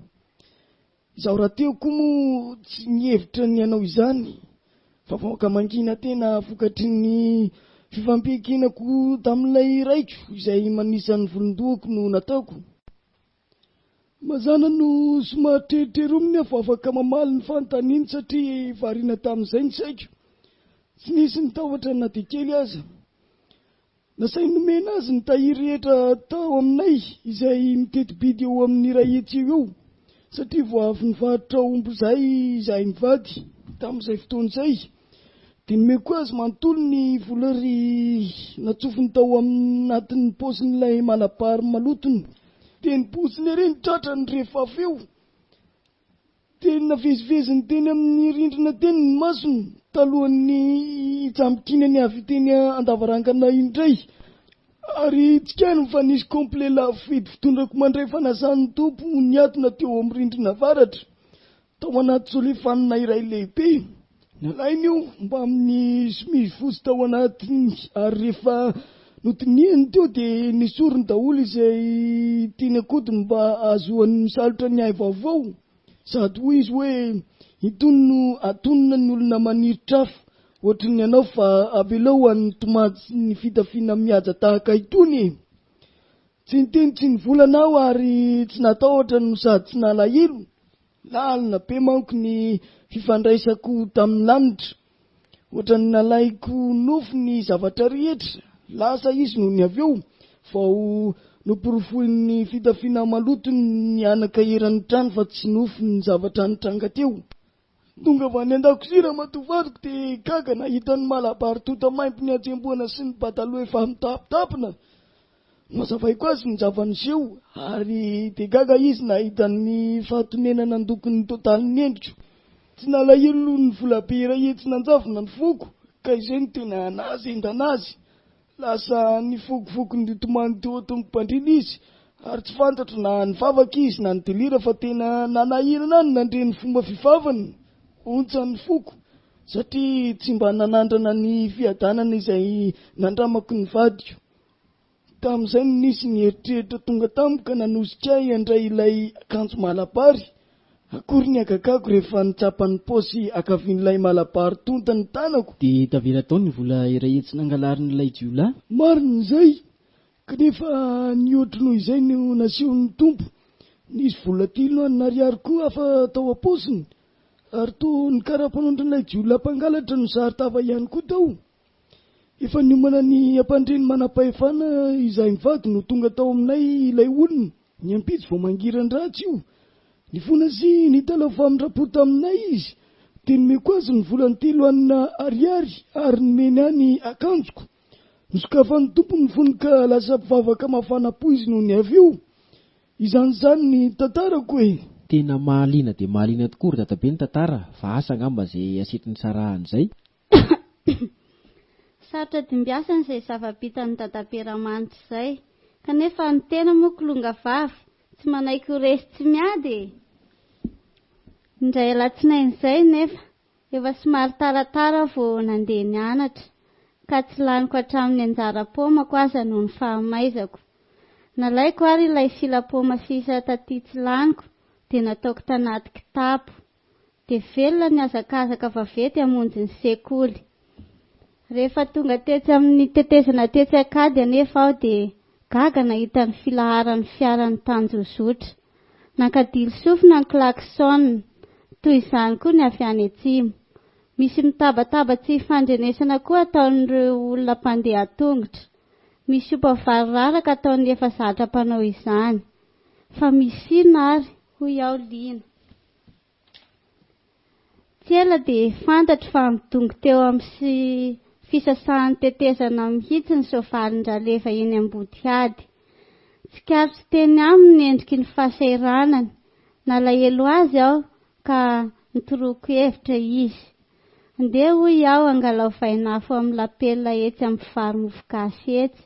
Izaho rahateo koa moa tsy nihevitra ny hanao izany, fa vahoaka mangina tena vokatry ny fifampiankinako tamin'ilay raiko izay manisa ny volon-dohako no nataoko. Mazàna no somary trerotrerominy aho vao afaka mamaly ny fanontaniany satria variana tamin'izay ny saiko. Tsy nisy nitahotra na dia kely aza. Nasainy nomena azy ny tahiry rehetra tao aminay izay miteti-bidy eo amin'ny 100 eo eo satria vao avy nivarotra omby izahay izahay mivady tamin'izay fotoana izay. Dia nomeko azy manontolo ny vola ry natsofony tao anatin'ny paosin'ilay malabary malotony. Dia nibontsina ery ny tratrany rehefa avy eo. Dia naveziveziny teny amin'ny rindrina teny ny masony talohan'ny hitsambikinany avy teny an-davarangana indray. Ary tsikariny fa nisy complet lafo vidy fitondrako mandray fanasan'ny Tompo niatona teo amin'ny rindrina avaratra. Tao anaty solefanina iray lehibe. Nalainy io mbamin'ny somizy fotsy tao anatiny ary rehefa nodinihiny teo dia nesoriny daholo izay teny an-kodiny mba hahazoany misalotra ny ahy vaovao. Sady hoy izy hoe, Itony no atonina ny olona maniry trafo ohatry ny anao fa avelao ho an'ny tomady sy ny fitafiana mihaja tahaka itony e! Tsy niteny tsy nivolana aho ary tsy natahotra no sady tsy nalahelo. Lalina be manko ny fifandraisako tamin'ny lanitra. Ohatran'ny nalaiko nofy ny zavatra rehetra. Lasa izy nony avy eo vao noporofoin'ny fitafiana malotony nihanaka eran'ny trano fa tsy nofy ny zavatra nitranga teo. Tonga avy any an-dakozia ramatoa vadiko dia gaga nahita ny malabary tonta maimbo niantsembohana sy ny pataloha efa mitapitapina. Nohazavaiko azy ny zava-niseho ary dia gaga izy nahita ny fahatonena nandoko ny totalin'ny endriko. Tsy nalahelo ny volabe iray hetsy nanjavona ny foko ka izay no tena nahazendana azy. Lasa nifokofoko nitomany teo an-tongom-pandriana izy, ary tsy fantatro na nivavaka izy na nidelira fa tena nanahirana ahy ny nandre ny fomba fivavany. Ontsa ny foko, satria tsy mba nanandrana ny fiadanana izay nandramako ny vadiko. Tamin'izay no nisy ny eritreritra tonga tamiko ka nanosika ahy handray ilay akanjo malabary. Akory ny hagagako rehefa nitsapa ny paosy ankavian'ilay malabary tonta ny tanako. Dia tavela tao ny vola iray hetsy nangalarin'ilay jiolahy. Marina izay, kanefa nihoatra noho izay no nasehon'ny Tompo. Nisy vola telo alina ariary koa hafa tao am-paosiny, ary toa ny kara-panondron'ilay jiolahy mpangalatra no saron-tava ihany koa tao. Efa niomana ny hampandre ny manam-pahefana izahay mivady no tonga tao aminay ilay olona, ny ampitso vao mangiran-dratsy io. Nifona sy nitalaho famindram-po taminay izy, dia nomeko azy ny volany 30 ariary ary nomeny ahy ny akanjoko. Nosokafan'ny Tompo ny fony ka lasa mpivavaka mafana po izy nony avy eo. Izany izany ny tantarako e! Tena mahaliana dia mahaliana tokoa ry dadabe ny tantara fa asa angamba izay asetrin'i Sarah an'izay. Sarotra dimbiasana izay zava-bitan'i Dadabe Ramanitra izay. Kanefa ny tena moa kilonga vavy, tsy manaiky ho resy tsy miady e! Indray alatsinainy izay nefa, efa somary taratara aho vao nandeha nianatra, ka tsy laniko hatramin'ny anjara paomako aza noho ny fahamaizako. Nalaiko ary ilay sila paoma sisa taty tsy laniko dia nataoko tanaty kitapo. Dia velona ny hazakazaka vaventy hamonjy ny sekoly. Rehefa tonga tetsy amin'ny tetezana tetsy Ankady anefa aho dia gaga nahita ny filaharan'ny fiara nitanjozotra. Nankadilo sofina ny klaxon, toy izany koa ny avy any atsimo. Misy mitabataba tsy ifandrenesana koa ataon'ireo olona mpandeha an-tongotra. Misy opa vary raraka ataon'ny efa zatra mpanao izany. Fa misy inona ary hoy aho liana. Tsy ela dia fantatro fa midongy teo amin'ny fisasahan'ny tetezana mihitsy ny soavalin-dRaleva eny Ambodihady. Tsikaritro teny aminy ny endriky ny fahasahiranany. Nalahelo azy aho ka nitoroako hevitra izy. Ndeha hoy aho angalao vainafo amin'ny lapelina etsy amin'ny mpivaro-mofogasy etsy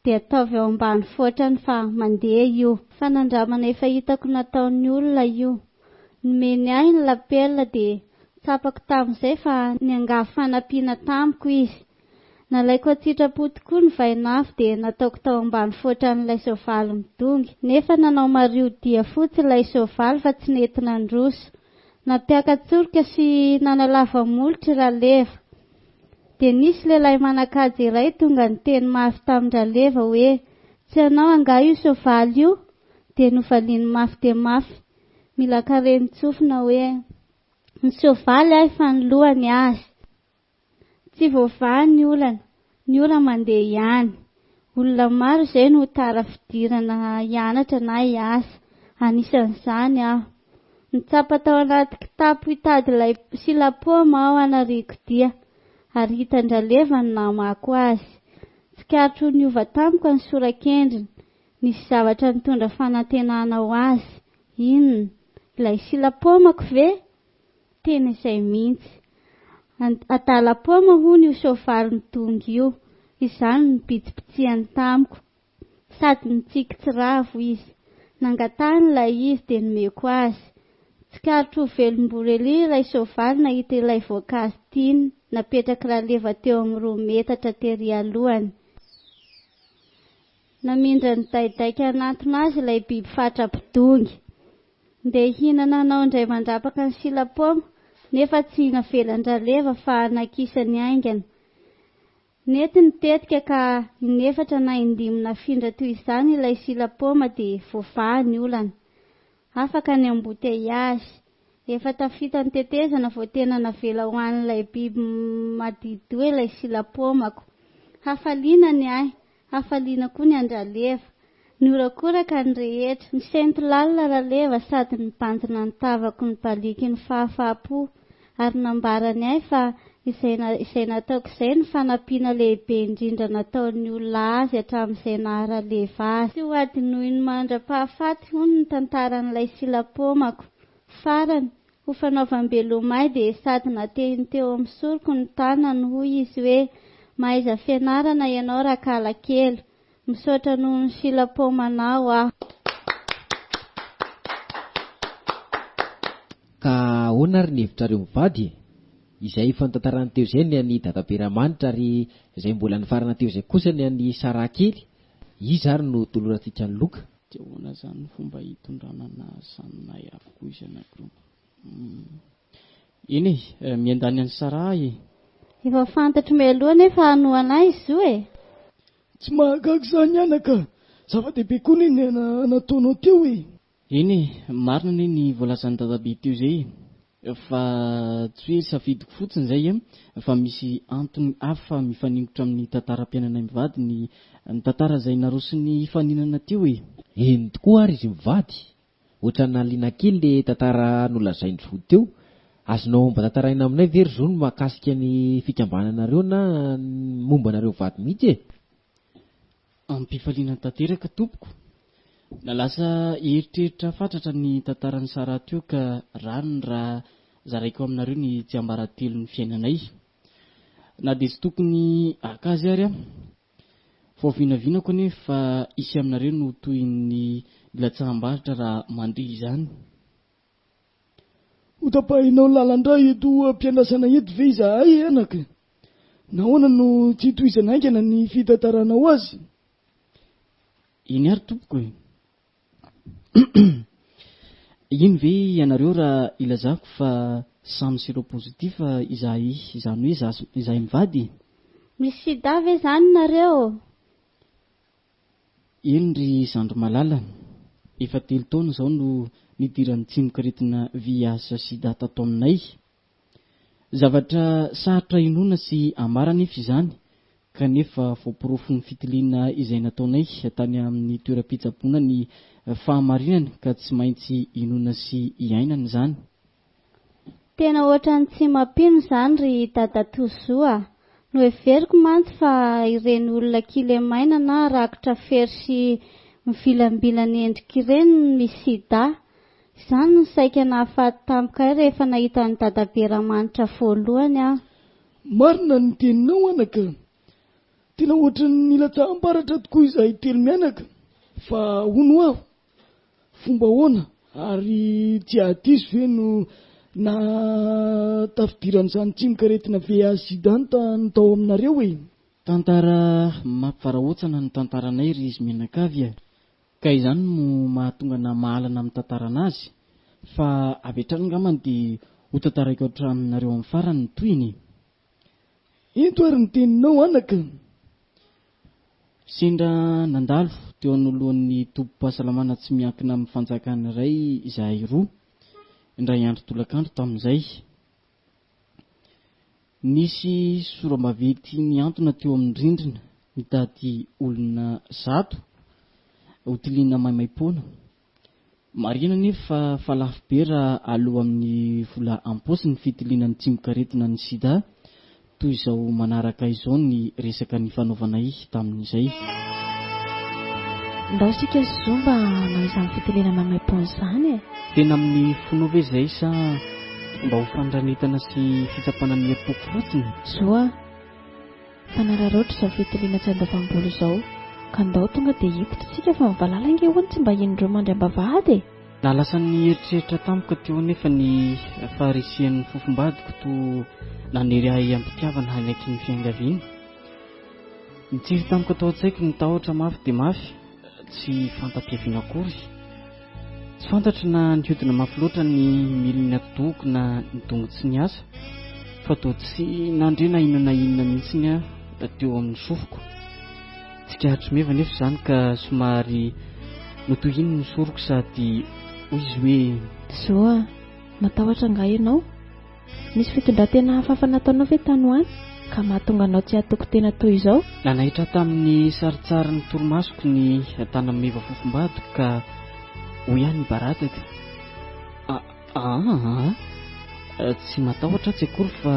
dia ataovy ao ambany foatrany fa mandeha io. Fanandramana efa hitako nataon'ny olona io. Nomeny ahy ny lapelina dia tsapako tamin'izay fa niangavy fanampiana tamiko izy. Nalaiko an-tsitrapo tokoa ny vainafo dia nataoko tao ambany foatran'ilay soavaly midongy, nefa nanao mario dia fotsy ilay soavaly fa tsy nety nandroso. Nampiaka-tsorika sy nanalava molotra i Raleva. Dia nisy lehilahy manan-kaja iray tonga niteny mafy tamin-dRaleva hoe, Tsy anao angaha io soavaly io? Dia novaliany mafy dia mafy milan-karen-tsofina hoe, Ny soavaly ahy fa ny lohany azy. Tsy voavaha ny olana, ny ora mandeha ihany. Olona maro izay no tara fidirana hianatra na hiasa, anisan'izany aho. Nitsapa tao anaty kitapo hitady ilay sila-paoma aho hanariako dia, ary hitan-dRaleva ny namako azy. Tsikaritro ho niova tamiko ny sorak'endriny, nisy zavatra nitondra fanantenana ho azy. Inona? Ilay sila-paomako ve? Tena izay mihitsy. Adala paoma hono io soavaly midongy io. Izany no nibitsibitsihany tamiko. Sady nitsiky tsy ravo izy. Nangatahiny ilay izy dia nomeko azy. Tsikaritro ho velom-borelia ilay soavaly nahita ilay voankazo tiany napetrak'i Raleva teo amin'ny roa metatra tery alohany. Namindra nidaidaika hanantona azy ilay biby fatra-pidongy. Ndeha hihinana anao indray mandrapaka ny sila-paoma, nefa tsy navelan-dRaleva fa nakisany haingana. Nety ny tetika ka inefatra na indimy nafindra toy izany ilay sila-paoma dia voavaha ny olana. Afaka ny embouteillage. Efa tafita ny tetezana vao tena navela ho an'ilay biby madidoha ilay sila-paomako. Hafaliana ny ahy, hafaliana koa ny an-dRaleva. Nihorakoraka ny rehetra. Nisento lalina Raleva sady nibanjina ny tavako nibaliky ny fahafaham-po ary nambarany ahy fa izay izay nataoko izay no fanampiana lehibe indrindra nataon'ny olona azy hatramin'izay naha Raleva azy. Tsy ho hadinoiny mandra-pahafaty hono ny tantaran'ilay sila-paomako. Farany, ho fanaovam-beloma ahy dia sady natehiny teo amin'ny soroko ny tanany hoy izy hoe, mahaiza fianarana ianao rakala kely. Misaotra noho ny sila-paomanao aho. Ka ahoana ary ny hevitrareo mivady e? Izay efa notantarany teo izay ny an'i Dadabe Ramanitra ary izay mbola nifarana teo izay kosa ny an'i Sarah kely, iza ary no tolorantsika ny loka? Dia ahoana izany ny fomba hitondrana anahy avokoa izy anankiroa? Eny e, miandany an'i Sarah aho e! Efa fantatro mialoha anefa hanohana ahy izy io e! Tsy mahagaga izany anaka a! Zava-dehibe koa anie ny nataonao teo e! Eny e, marina anie ny voalazan'i dadabe teo izay e! Fa tsy hoe safidiko fotsiny izay e, fa misy antony hafa mifaningotra amin'ny tantaram-piainanay mivady ny ny tantara izay naroson'ny hifaninana teo e! Eny tokoa ary izy mivady, Ohatran'ny nahaliana kely le tantara nolazain-dry Zo teo. Azonao mba tantaraina aminay ve ry Zo ny mahakasika ny fikambananareo na ny momba anareo vady mihitsy e? Amim-pifaliana tanteraka tompoko. Nahalasa eritreritra fatratra ny tantaran'i Sarah teo ka rariny raha zaraiko aminareo ny tsiambaratelon'ny fiainanay. Na dia tsy tokony haka azy ary aho. Vao vinavinako anie fa hisy aminareo no toy ny nilatsaham-baritra raha mandre izany. Ho tapahinao lalan-dra eto am-piandrasana eto ve izahay anaka? Nahoana no tsy hitohizana haingana ny fitantaranao azy? Eny ary tompoko e! Hino ve ianareo raha ilazako fa samy seropositif izahay izany hoe za izahay mivady? Misy sida ve zany nareo? Eny ry zandry malala, efa telo taona izao no nidiran'ny tsimokaretina VIH sida tato aminay. Zavatra sarotra inoana sy ambara anefa izany kanefa voaporofon'ny fitiliana izay nataonay tany amin'ny toeram-pitsaboana ny fahamarinany ka tsy maintsy inoana sy iainana izany. Tena ohatran'ny tsy mampino izany ry dadatoa Zo a! Noheveriko mantsy fa ireny olona kilemaina na rakotra fery sy mivilambilana endrika ireny no misy sida. Izany no saika nahafaty tampoka ahy rehefa nahita an'i dadabe Ramanitra voalohany aho. Marina ny teninao anaka. Tena ohatran'ny nilatsaham-baratra tokoa izahay telo mianaka. Fa hono ho'aho, fomba ahoana ary tsy hahadiso ve no nahatafidiran'izany tsimokaretina VIH-Sida ny tao aminareo e? Tantara mampivarahontsana ny tantaranay ry izy mianakavy a! Ka izany no mahatonga anà mahalana amin'ny tantarana azy, fa avy hatrany angambany dia ho tantaraiko hatraminareo amin'ny farany ny tohiny e! Ento ary ny teninao anaka. Sendra nandalo teo anoloan'ny tobim-pahasalamana tsy miankina amin'ny fanjakana iray izahay roa, indray andro tolakandro tamin'izay. Nisy sora-baventy nihantona teo amin'ny rindrina nitady olona zato hotiliana maimaimpoana. Marihina anefa fa lafo be raha aloa amin'ny vola am-paosy ny fitiliana ny tsimokaretina ny sida, toy izao manaraka izao ny resaka nifanaovanay tamin'izay. Ndao isika Zo mba hanao izany fitiliana maimaimpoana izany e! Tena amin'ny fonao ve izay sa mba ho fandranitana sy fitsapana ny herim-poko fotsiny? Zo a! Fanararaotra izao fitiliana tsy andoavam-bola izao ka ndao tonga dia hiditra isika fa ny valala ange hono tsy mba henon'ireo mandry am-bavahady e! Nahalasan'ny eritreritra tampoka teo anefa ny faharisihan'ny fofombadiko toa nanery ahy am-pitiavana hanaiky ny fiangaviany. Nitsiry tampoka tao an-tsaiko ny tahotra mafy dia mafy, tsy fanta-piaviana akory. Tsy fantatro na nihodina mafy loatra ny milin'ny atidohako na ny dongo tsy niasa, fa toa tsy nandre na inona na inona mihitsy aho teo amin'ny sofiko. Tsikaritro meva anefa izany ka somary notohininy ny soroko sady hoy izy hoe. Zo a! Matahotra angaha ianao? Nisy fitondran-tena hafahafa nataonao ve tany ho any ka mahatonga anao tsy hatoky tena toy izao? Nanaitra tamin'ny sarintsarin'ny torimasoko ny tanan'i Meva fofombadiko ka hoy aho nibaradaka, Aa, tsy matahotra aho tsy akory fa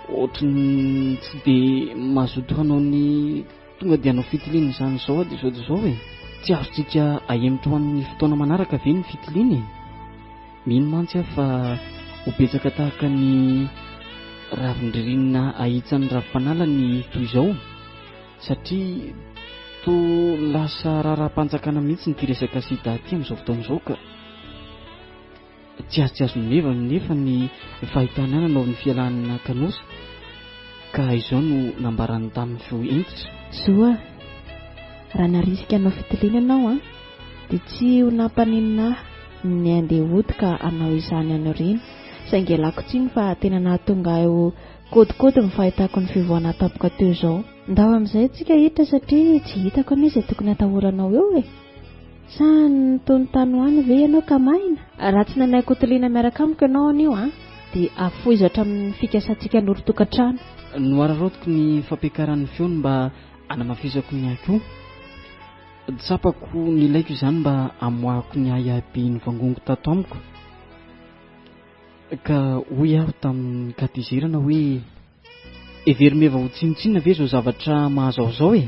ohatry ny tsy dia mazoto hanao ny tonga dia hanao fitiliana izany izao aho dia izao dia izao e! Tsy azontsika ahemotra ho an'ny fotoana manaraka ve ny fitiliana e? Mino mantsy aho fa ho betsaka tahaka ny ravin-dririnina ahitsan'ny ravim-panala ny toy izao satria toa lasa raharaham-panjakana mihitsy ity resaka sida ity amin'izao fotoana izao ka. Tsy azo tsy azon'i Meva nefa ny fahitany ahy nanao ny fialana kanosa ka izao no nambarany tamin'ny feo hentitra. Zo a! Raha narisika hanao fitiliana ianao an! dia tsy ho nampaninona ahy ny handeha hody ka hanao izany any aoriana, saingy ialako tsiny fa tena nahatonga ahy ho kôdikôdy ny fahitako ny fivoahana tampoka teo izao. Ndao amin'izay tsika hiditra satria tsy hitako anie izay tokony hatahoranao eo e! Sa nitony tany ho any ve ianao ka maina? Raha tsy nanaiky hotiliana miaraka amiko ianao anio an, dia afoizo hatramin'ny fikasantsika hanorin-tokantrano. Nohararaotiko ny fampiakaran'ny feony mba hanamafisako ny ahy koa. Tsapako nilaiko izany mba hamoahako ny ahiahy be nivangongo tato amiko. Ka hoy aho tamin'ny katezerana hoe, Hevero meva ho tsinontsinona ve izao zavatra mahazo aho izao e?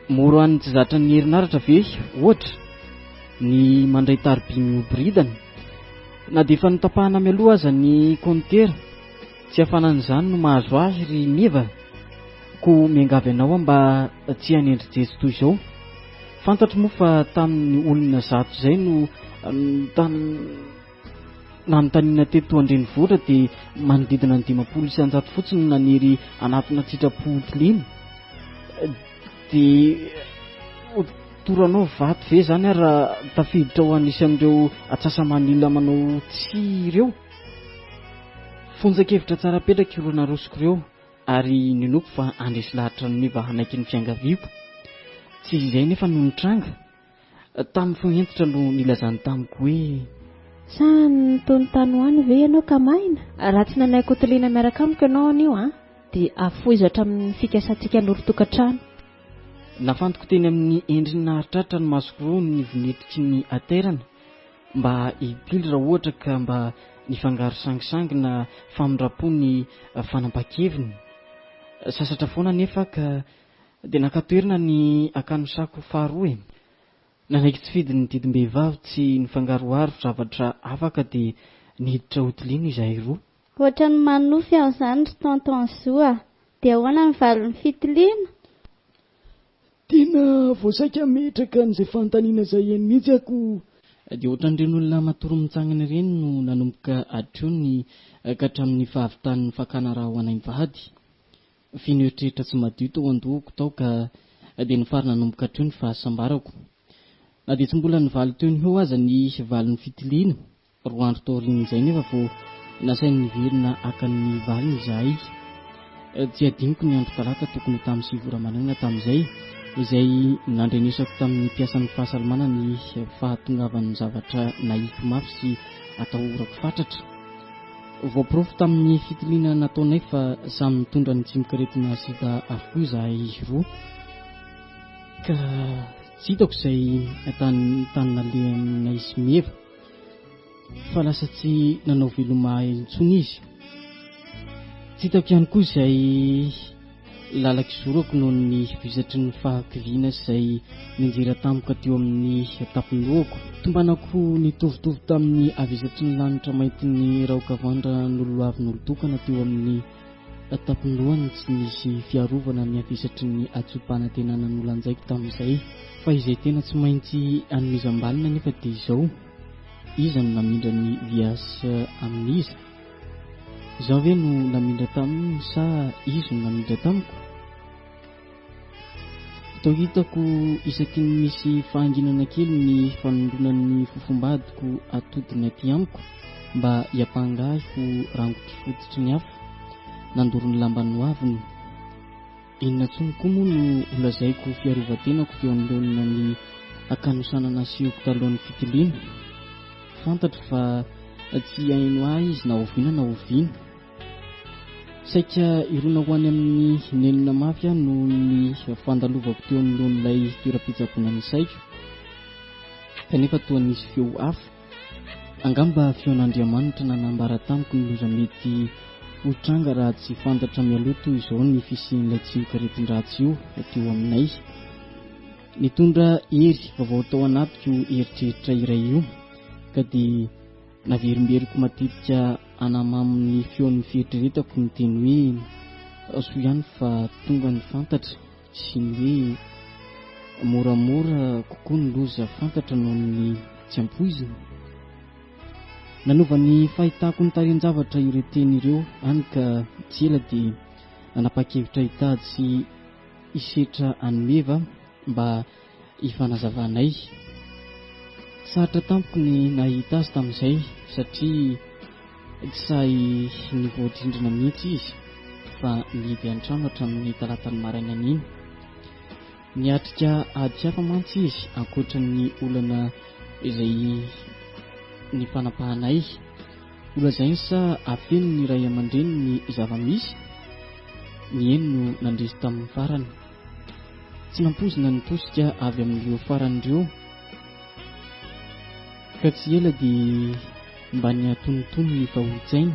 Mora ho an'ny tsy zatra ny herinaratra ve, ohatra, ny mandray tariby mihoboridana? Na dia efa notapahana mialoha aza ny kaontera, Tsy hafanan'izany no mahazo ahy ry Meva, koa miangavy anao aho mba tsy hanendry jejo toy izao. Fantatro moa fa tamin'ny olona zato izay no nanontaniana teto an-drenivohitra dia manodidina ny 50% fotsiny no naniry hanatona an-tsitrapo hotiliana. Dia ho toranao vato ve izany aho raha tafiditra ho anisan'ireo atsasa-manila manao tsia ireo? Fonjan-kevitra tsara petraka ireo narosoko ireo ary ninoako fa handresy lahatra an'i Meva hanaiky ny fiangaviako. Tsy izay anefa no nitranga. Tamin'ny fo hentitra no nilazany tamiko hoe. Sa nitony tany ho any ve ianao ka maina? Raha tsy nanaiky hotiliana miaraka amiko ianao anio an, dia afoizo hatramin'ny fikasantsika hanorin-tokantrano. Nafantoko teny amin'ny endriny naharitraritra ny masoko roa ny vonetiky ny hatairana. Mba hipily raha ohatra ka mba nifangaro sangisangy na famindram-po ny fanampahan-keviny. Sasatra foana anefa ka dia naka toerana ny akanosako faharoa e. Nanaiky tsy fidiny ny didim-behivavy tsy nifangaroharo zavatra hafa ka dia niditra hotiliana izahay roa. Ohatran'ny manonofy aho izany ry tonton Zo a! Dia ahoana ny valin'ny fitiliana? Tena vao saika hametraka an'izay fanontaniana izay eny mihitsy aho ko. Dia ohatran'ireny olona matory mitsangana ireny no nanomboka hatreo ny ka hatramin'ny fahavitan'ny fakana ra ho anay mivady. Feno eritreritra tsy madio tao an-dohako tao ka dia nifarana nanomboka hatreo ny fahasambarako. Na dia tsy mbola nivaly teo no ho eo aza ny valin'ny fitiliana, Roa andro taorian'izay anefa vao nasainy niverina haka ny valiny izahay. Tsy adinoko ny andro talata tokony ho tamin'ny sivy ora maraina tamin'izay, izay nandrenesako tamin'ny mpiasan'ny fahasalamana ny fahatongavan'ny zavatra nahiko mafy sy atahorako fatratra. Voaporofo tamin'ny fitiliana nataonay fa samy mitondra ny tsimokaretina sida avokoa izahay roa. Ka tsy hitako izay tany tany nalehanay sy Meva. Fa lasa tsy nanao veloma ahy intsony izy. Tsy hitako ihany koa izay lalan-kizorako noho ny vesatry ny fahakiviana izay nianjera tampoka teo amin'ny tampon-dohako. Tombanako nitovitovy tamin'ny havesatry ny lanitra maintin'ny raokavandra noloavin'olon-tokana teo amin'ny tampon-dohany tsy nisy fiarovana ny havesatry ny hadisoam-panantenana nolanjaiko tamin'izay. Fa izay tena tsy maintsy hanomezam-baliny anefa dia izao, iza no namindra ny VIH amin'iza? Izaho ve no namindra taminy sa izy no namindra tamiko? Toa hitako isaky ny misy fahanginana kely ny fanondronan'ny fofombadiko atodiny aty amiko mba hiampanga ahy ho rangotry fototry ny afo nandoro ny lamban'ny hoaviny. Inona intsony koa moa no holazaiko ho fiarovan-tenako teo anoloana ny hakanosana nasehoko talohan'ny fitiliana? Fantatro fa tsy hihaino ahy izy na oviana na oviana. Saika hirona ho any amin'ny nenina mafy aho noho ny fandalovako teo anoloan'ilay toeram-pitsaboana ny saiko, kanefa toa nisy feo hafa, angamba feon'Andriamanitra nanambara tamiko ny loza mety ho tranga raha tsy fantatra mialoha toy izao ny fisian'ilay tsimokaretin-dratsy io teo aminay. Nitondra hery vaovao tao anatiko io eritreritra iray io, ka dia Naverimberiko matetika hanamamo ny feon'ny fieritreretako ny teny hoe soa ihany fa tonga ny fantatra sy ny hoe moramora kokoa ny loza fantatra noho ny tsy ampoizina. Nanova ny fahitako ny tarehin-javatra ireo teny ireo hany ka tsy ela dia nanapa-kevitra hitady sy hisetra an'i Meva mba hifanazavanay. Sarotra tamiko ny nahita azy tamin'izay satria tsy sahy nivoadrindrina mihitsy izy fa nihidy an-trano hatramin'ny talatan'ny marainan'iny. Niatrika ady hafa mantsy izy ankoatra ny olana izay nifanapahanay. Holazainy sa afeniny ny ray aman-dreniny ny zava-misy? Ny eny no nandresy tamin'ny farany. Tsy nampoizina ny tosika avy amin'ireo farany ireo ka tsy ela dia mba nihatonitony ny fahorin-tsainy.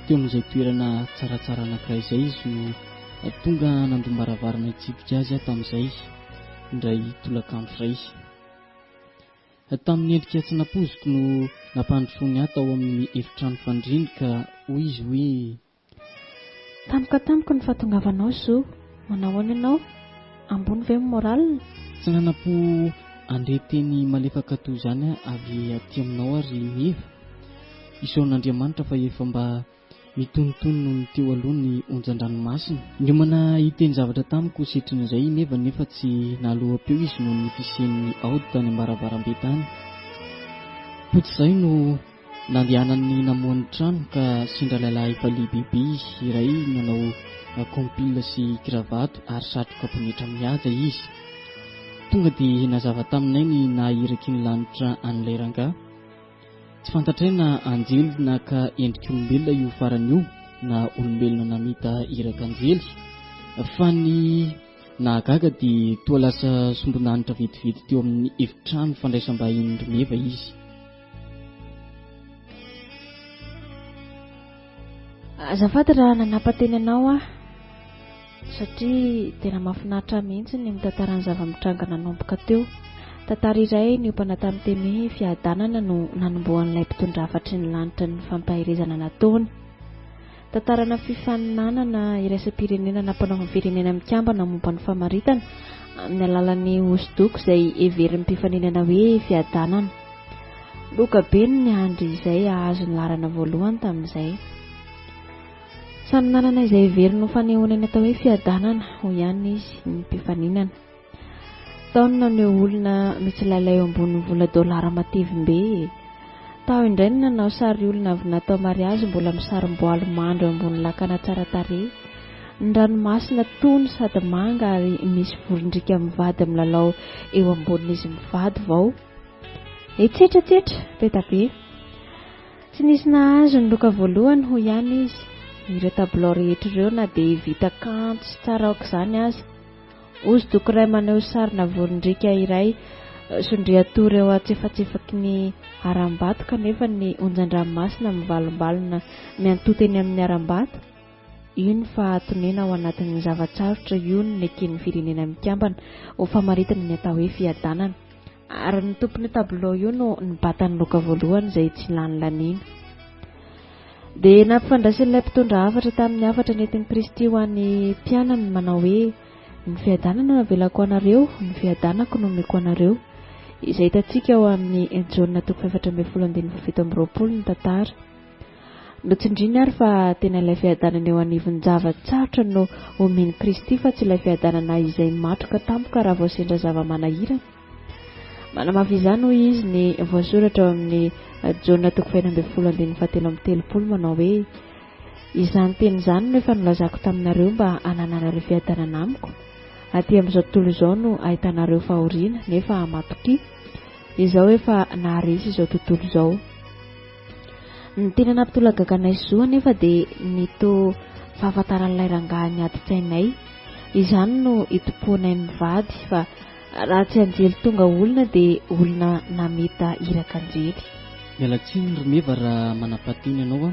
Teo amin'izay toerana tsaratsara anankiray izay izy no tonga nandom-baravarana hitsidika azy aho tamin'izay indray tolakandro izay. Tamin'ny endrika tsy nampoiziko no nampandrosoany ahy tao amin'ny efitrano fandriany ka hoy izy hoe. Tampoka tamiko ny fahatongavanao Zo. Manao ahoana ianao? Ambony ve ny moral? Tsy nanam-po handre teny malefaka toy izany avy aty aminao aho ry Meva. Isaoran'Andriamanitra fa efa mba mitonitony noho ny teo aloha ny onjan-dranomasina. Niomana hiteny zavatra tamiko ho setrin'izay i Meva nefa tsy nahaloam-peo izy noho ny fisian'ny aody tany am-baravarambe tany. Potsy izay no Nandehanany namoha ny trano ka sendra lehilahy efa lehibebe iray nanao compile sy kiravato ary satroka bonetra mihaja izy. Tonga dia nazava taminay ny naha iraky ny lanitra an'ilay rangahy. Tsy fantatray na anjely naka endrik'olombelona io farany io na olombelona namita irak'anjely fa ny nahagaga dia toa lasa sombindanitra vetivety teo amin'ny efitrano fandraisam-bahinin'i Meva izy. Azafady raha nanapa-teny anao aho satria tena mahafinaritra ahy mihitsy ny mitantara ny zava-mitranga nanomboka teo. Tantara iray niompana tamin'ny teny hoe fiadanana no nanombohan'ilay mpitondra hafatry ny lanitra ny fampaherezana nataony. Tantarana fifaninanana iraisam-pirenena nampanaovan'ny Firenena Mikambana momba ny famaritana amin'ny alalan'ny hosodoko izay heverin'ny mpifaninana hoe fiadanana. Loka be no niandry izay hahazo ny laharana voalohany tamin'izay. Samy nanana izay heveriny ho fanehoana ny atao hoe fiadanana, hoy ihany izy, ny mpifaninana. Tao ny naneho olona mitsilailay eo ambonin'ny vola dolara matevim-be. Tao indray ny nanao sary olona avy natao mariazy mbola misarom-boaly mandry eo ambony lakana tsara tarehy. Ny ranomasina tony sady manga ary misy vorondriaka mivady milalao eo ambonin'izy mivady vao. Etsetra etsetra, be da be. Tsy nisy nahazo ny loka voalohany hoy ihany izy. Ireo tabilao rehetra ireo na dia vita kanto sy tsara aok'izany aza. Hosodoko iray maneho sarina vorondriaka iray sondrian-tory eo antsefatsefaky ny harambato kanefa ny onjan-dranomasina mivalombalona miantonta eny amin'ny harambato. Io ny fahatonena ao anatin'ny zava-tsarotra io no neken'ny Firenena Mikambana ho famaritana ny atao hoe fiadanana. Ary ny tompon'io tabilao io no nibata ny loka voalohany izay tsy lany laniana. Dia nampifandraisin'ilay mpitondra hafatra tamin'ny hafatra nentin'i Kristy ho an'ny mpianany manao hoe, Ny fiadanana no avelako anareo, ny fiadanako no omeko anareo. Izay hitantsika ao amin'ny Jaona toko faha-14 andininy faha-27 ny tantara. Notsindriny ary fa tena ilay fiadanana eo anivon-java-tsarotra no omen'i Kristy fa tsy ilay fiadanana izay matroka tampoka raha vao sendra zava-manahirana. Manamafy izany hoy izy ny voasoratra ao amin'ny Jaona toko faha-16 andininy fahatelo amby telopolo manao hoe, Izany teny izany no efa nolazako taminareo mba hanananareo fiadanana amiko. Aty amin'izao tontolo izao no ahitanareo fahoriana, nefa matokia, Izaho efa naharesy izao tontolo izao. Ny tena nampitolagaga anay sy Zo anefa dia ny toa fahafantaran'ilay rangahy ny adin-tsainay. Izany no itompoanay mivady fa raha tsy anjely tonga olona dia olona namita iraka anjely. Miala tsiny ry Meva raha manam-pateny anao aho.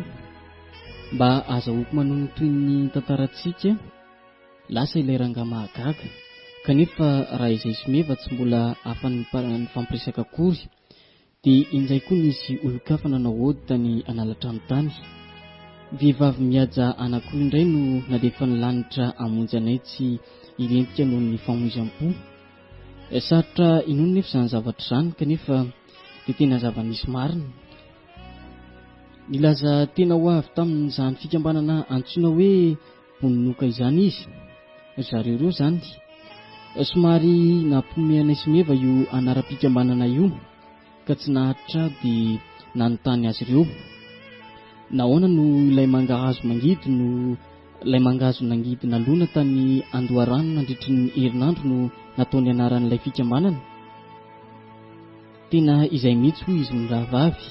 Mba azahoako manohy ny tohin'ny tantarantsika. Lasa ilay rangahy mahagaga. Kanefa raha izay sy Meva tsy mbola afa-nifampiresaka akory. Dia injay koa nisy olon-kafa nanao ody tany Analatrano tany. Vehivavy mihaja anankiroa indray no nalefan'ny lanitra hamonjy anay tsy hilentika noho ny famoizam-po. Sarotra inoana nefa izany zavatra izany kanefa dia tena zava-nisy marina. Nilaza tena ho avy tamin'izany fikambanana antsoina hoe Bononoka izany izy. Ry zareo ireo izany. Somary nampiomehy anay sy Meva io anaram-pikambanana io ka tsy naharitra aho dia nanontany azy ireo. Nahoana no ilay mangahazo mangidy no ilay mangahazo nangidy nalona tany Andoharano nandritry ny herinandro no nataony anaran'ilay fikambanana? Tena izay mihitsy hoy izy mirahavavy.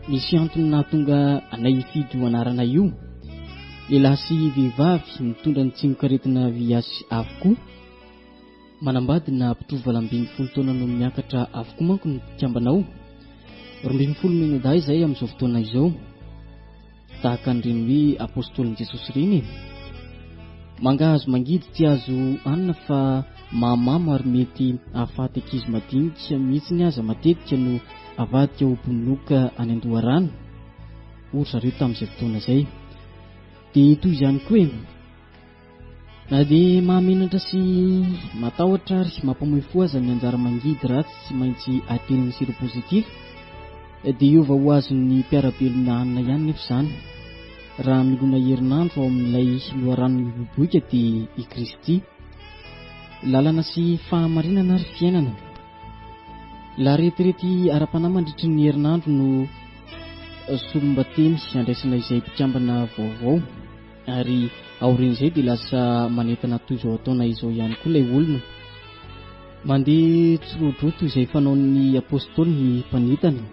Misy antony nahatonga anay hifidy io anarana io. Lehilahy sy vehivavy mitondra ny tsimokaretina VIH avokoa. Manambady na mpitovo 18 taona no miakatra avokoa manko ny mpikambana ao. 12 mianadahy izay amin'izao fotoana izao. Tahaka an'ireny hoe apostolin'i Jesosy ireny e. Mangahazo mangidy tsy azo hanina fa mahamamo ary mety hahafaty ankizy madinika mihitsiny aza matetika no avadika ho bononoka any an-doharano, hoy ry zareo tamin'izay fotoana izay. Dia toy izany koa e. Na dia mahamenatra sy matahotra ary mampamoy fo aza ny anjara mangidy ratsy tsy maintsy atelin'ny seropositif, dia hiova ho azon'ny mpiara-belona hanina ihany nefa izany. Raha milona herinandro ao amin'ilay loharano miboiboika dia i Kristy. Lalana sy fahamarinana ary fiainana. La retirety ara-panahy mandritry ny herinandro no solombateny andraisana izay mpikambana vaovao. Ary aorian'izay dia lasa manentana toy izao ataonay izao ihany koa ilay olona. Mandeha tsirodroa toy izay fanaon'ny apostoly ny mpanentana.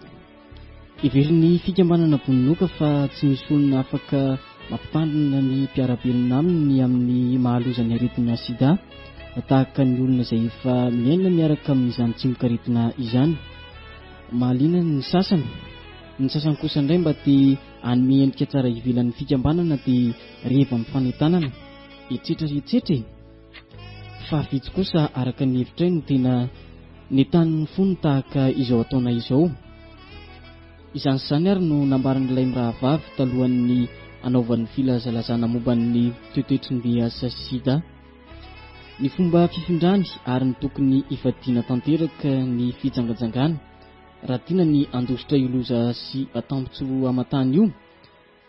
Heverin'ny fikambanana Bononoka fa tsy misy olona afaka mampitandrina ny mpiara-belona aminy ny amin'ny mahaloza ny aretina sida tahaka ny olona izay efa miaina miaraka amin'izany tsimokaretina izany. Mahaliana ny sasany. Ny sasany kosa indray mba te Hanome endrika tsara ivelan'ny fikambanana dia reva amin'ny fanentanana, etsetra sy etsetra e! Fa vitsy kosa araka ny hevitray no tena nentanin'ny fony tahaka izao ataonay izao. Izany sy izany ary no nambaran'ilay mirahavavy talohan'ny hanaovany filazalazana momba ny toetoetry ny VIH sy sida, ny fomba fifindrany ary ny tokony hifadiana tanteraka ny fijangajangana. Raha tiana ny handositra io loza sy atambo-tsy aman-tany io,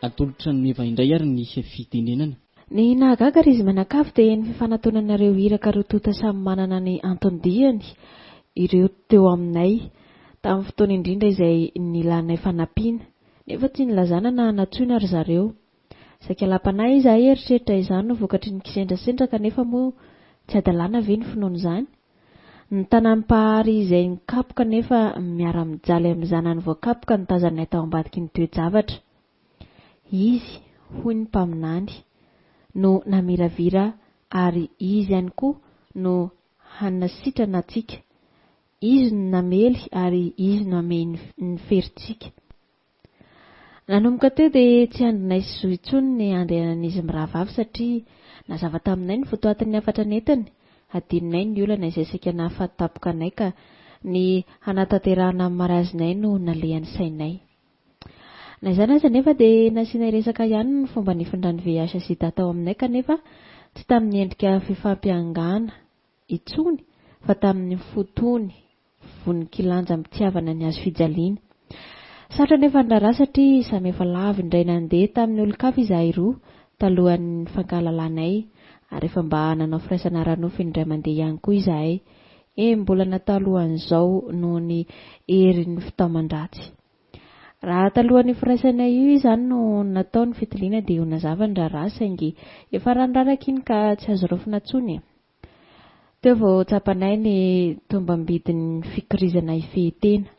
atolotra an'i Meva indray ary ny fitenenana. Ny nahagaga ry izy mianakavy dia ny fifanatonanareo iraka roa tonta samy manana ny anton-diany ireo teo aminay tamin'ny fotoana indrindra izay nilanay fanampiana nefa tsy nilazana na natsoina ry zareo. Saika alam-panahy izahay hieritreritra izany ho vokatry ny kisendrasendra kanefa moa tsy hadalana ve ny finoana izany? Ny tanàn'ny Mpahary izay nikapoka nefa miara-mijaly amin'ny zanany voakapoka no tazanay tao ambadiky ny toe-javatra. Izy, hoy ny mpaminany, no namiravira ary Izy ihany koa no hanasitrana antsika. Izy no namely ary Izy no hamehy ny ferintsika. Nanomboka teo dia tsy andrinay sy Zo intsony ny handehanan'izy mirahavavy satria nazava taminay ny votoatin'ny hafatra nentiny. Hadinonay ny olana izay saika nahafaty tampoka anay ka ny hanatanterahana ny mariazinay no nalehan'ny sainay. Na izany aza anefa dia nasianay resaka ihany ny fomba nifindran'ny VIH sida tao aminay kanefa tsy tamin'ny endrika fifampiangana intsony fa tamin'ny fo tony vonon-kilanja am-pitiavana ny hazo fijaliana. Sarotra anefa ny raharaha satria samy efa lavo indray nandeha tamin'ny olon-kafa izahay roa talohan'ny nifankahalalanay ary efa mba nanao firaisana ara-nofo indray mandeha ihany koa izahay enim-bolana talohan'izao noho ny herin'ny fitaoman-dratsy. Raha talohan'io firaisanay io izany no natao ny fitiliana dia ho nazava ny raharaha saingy efa rano raraka iny ka tsy azo raofina intsony e. Teo vao tsapanay ny tombam-bidin'ny fikirizana hifehy tena.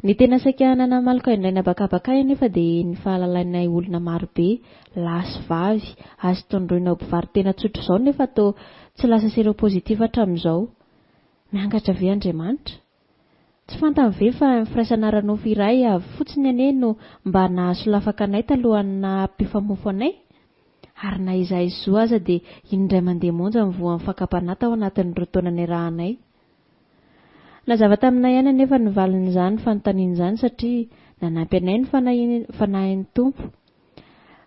Ny tena saika nanamaloka indray nabakabaka ahy anefa dia ny fahalalanay olona marobe, lahy sy vavy, azo tondroina ho mpivaro-tena tsotr'izao nefa toa tsy lasa seropositif hatramin'izao. Miangatra ve Andriamanitra? Tsy fantany ve fa ny firaisana ara-nofo iray avy fotsiny anie no mba nahasolafaka anay talohan'ny naha mpifamofo anay? Ary na izahay zo aza dia indray mandeha monja no voan'ny fakam-panahy tao anatin'ny roa taona niarahanay. Nazava taminay ihany anefa ny valin'izany fanontaniana izany satria nanampy anay ny Fanahin'ny Tompo.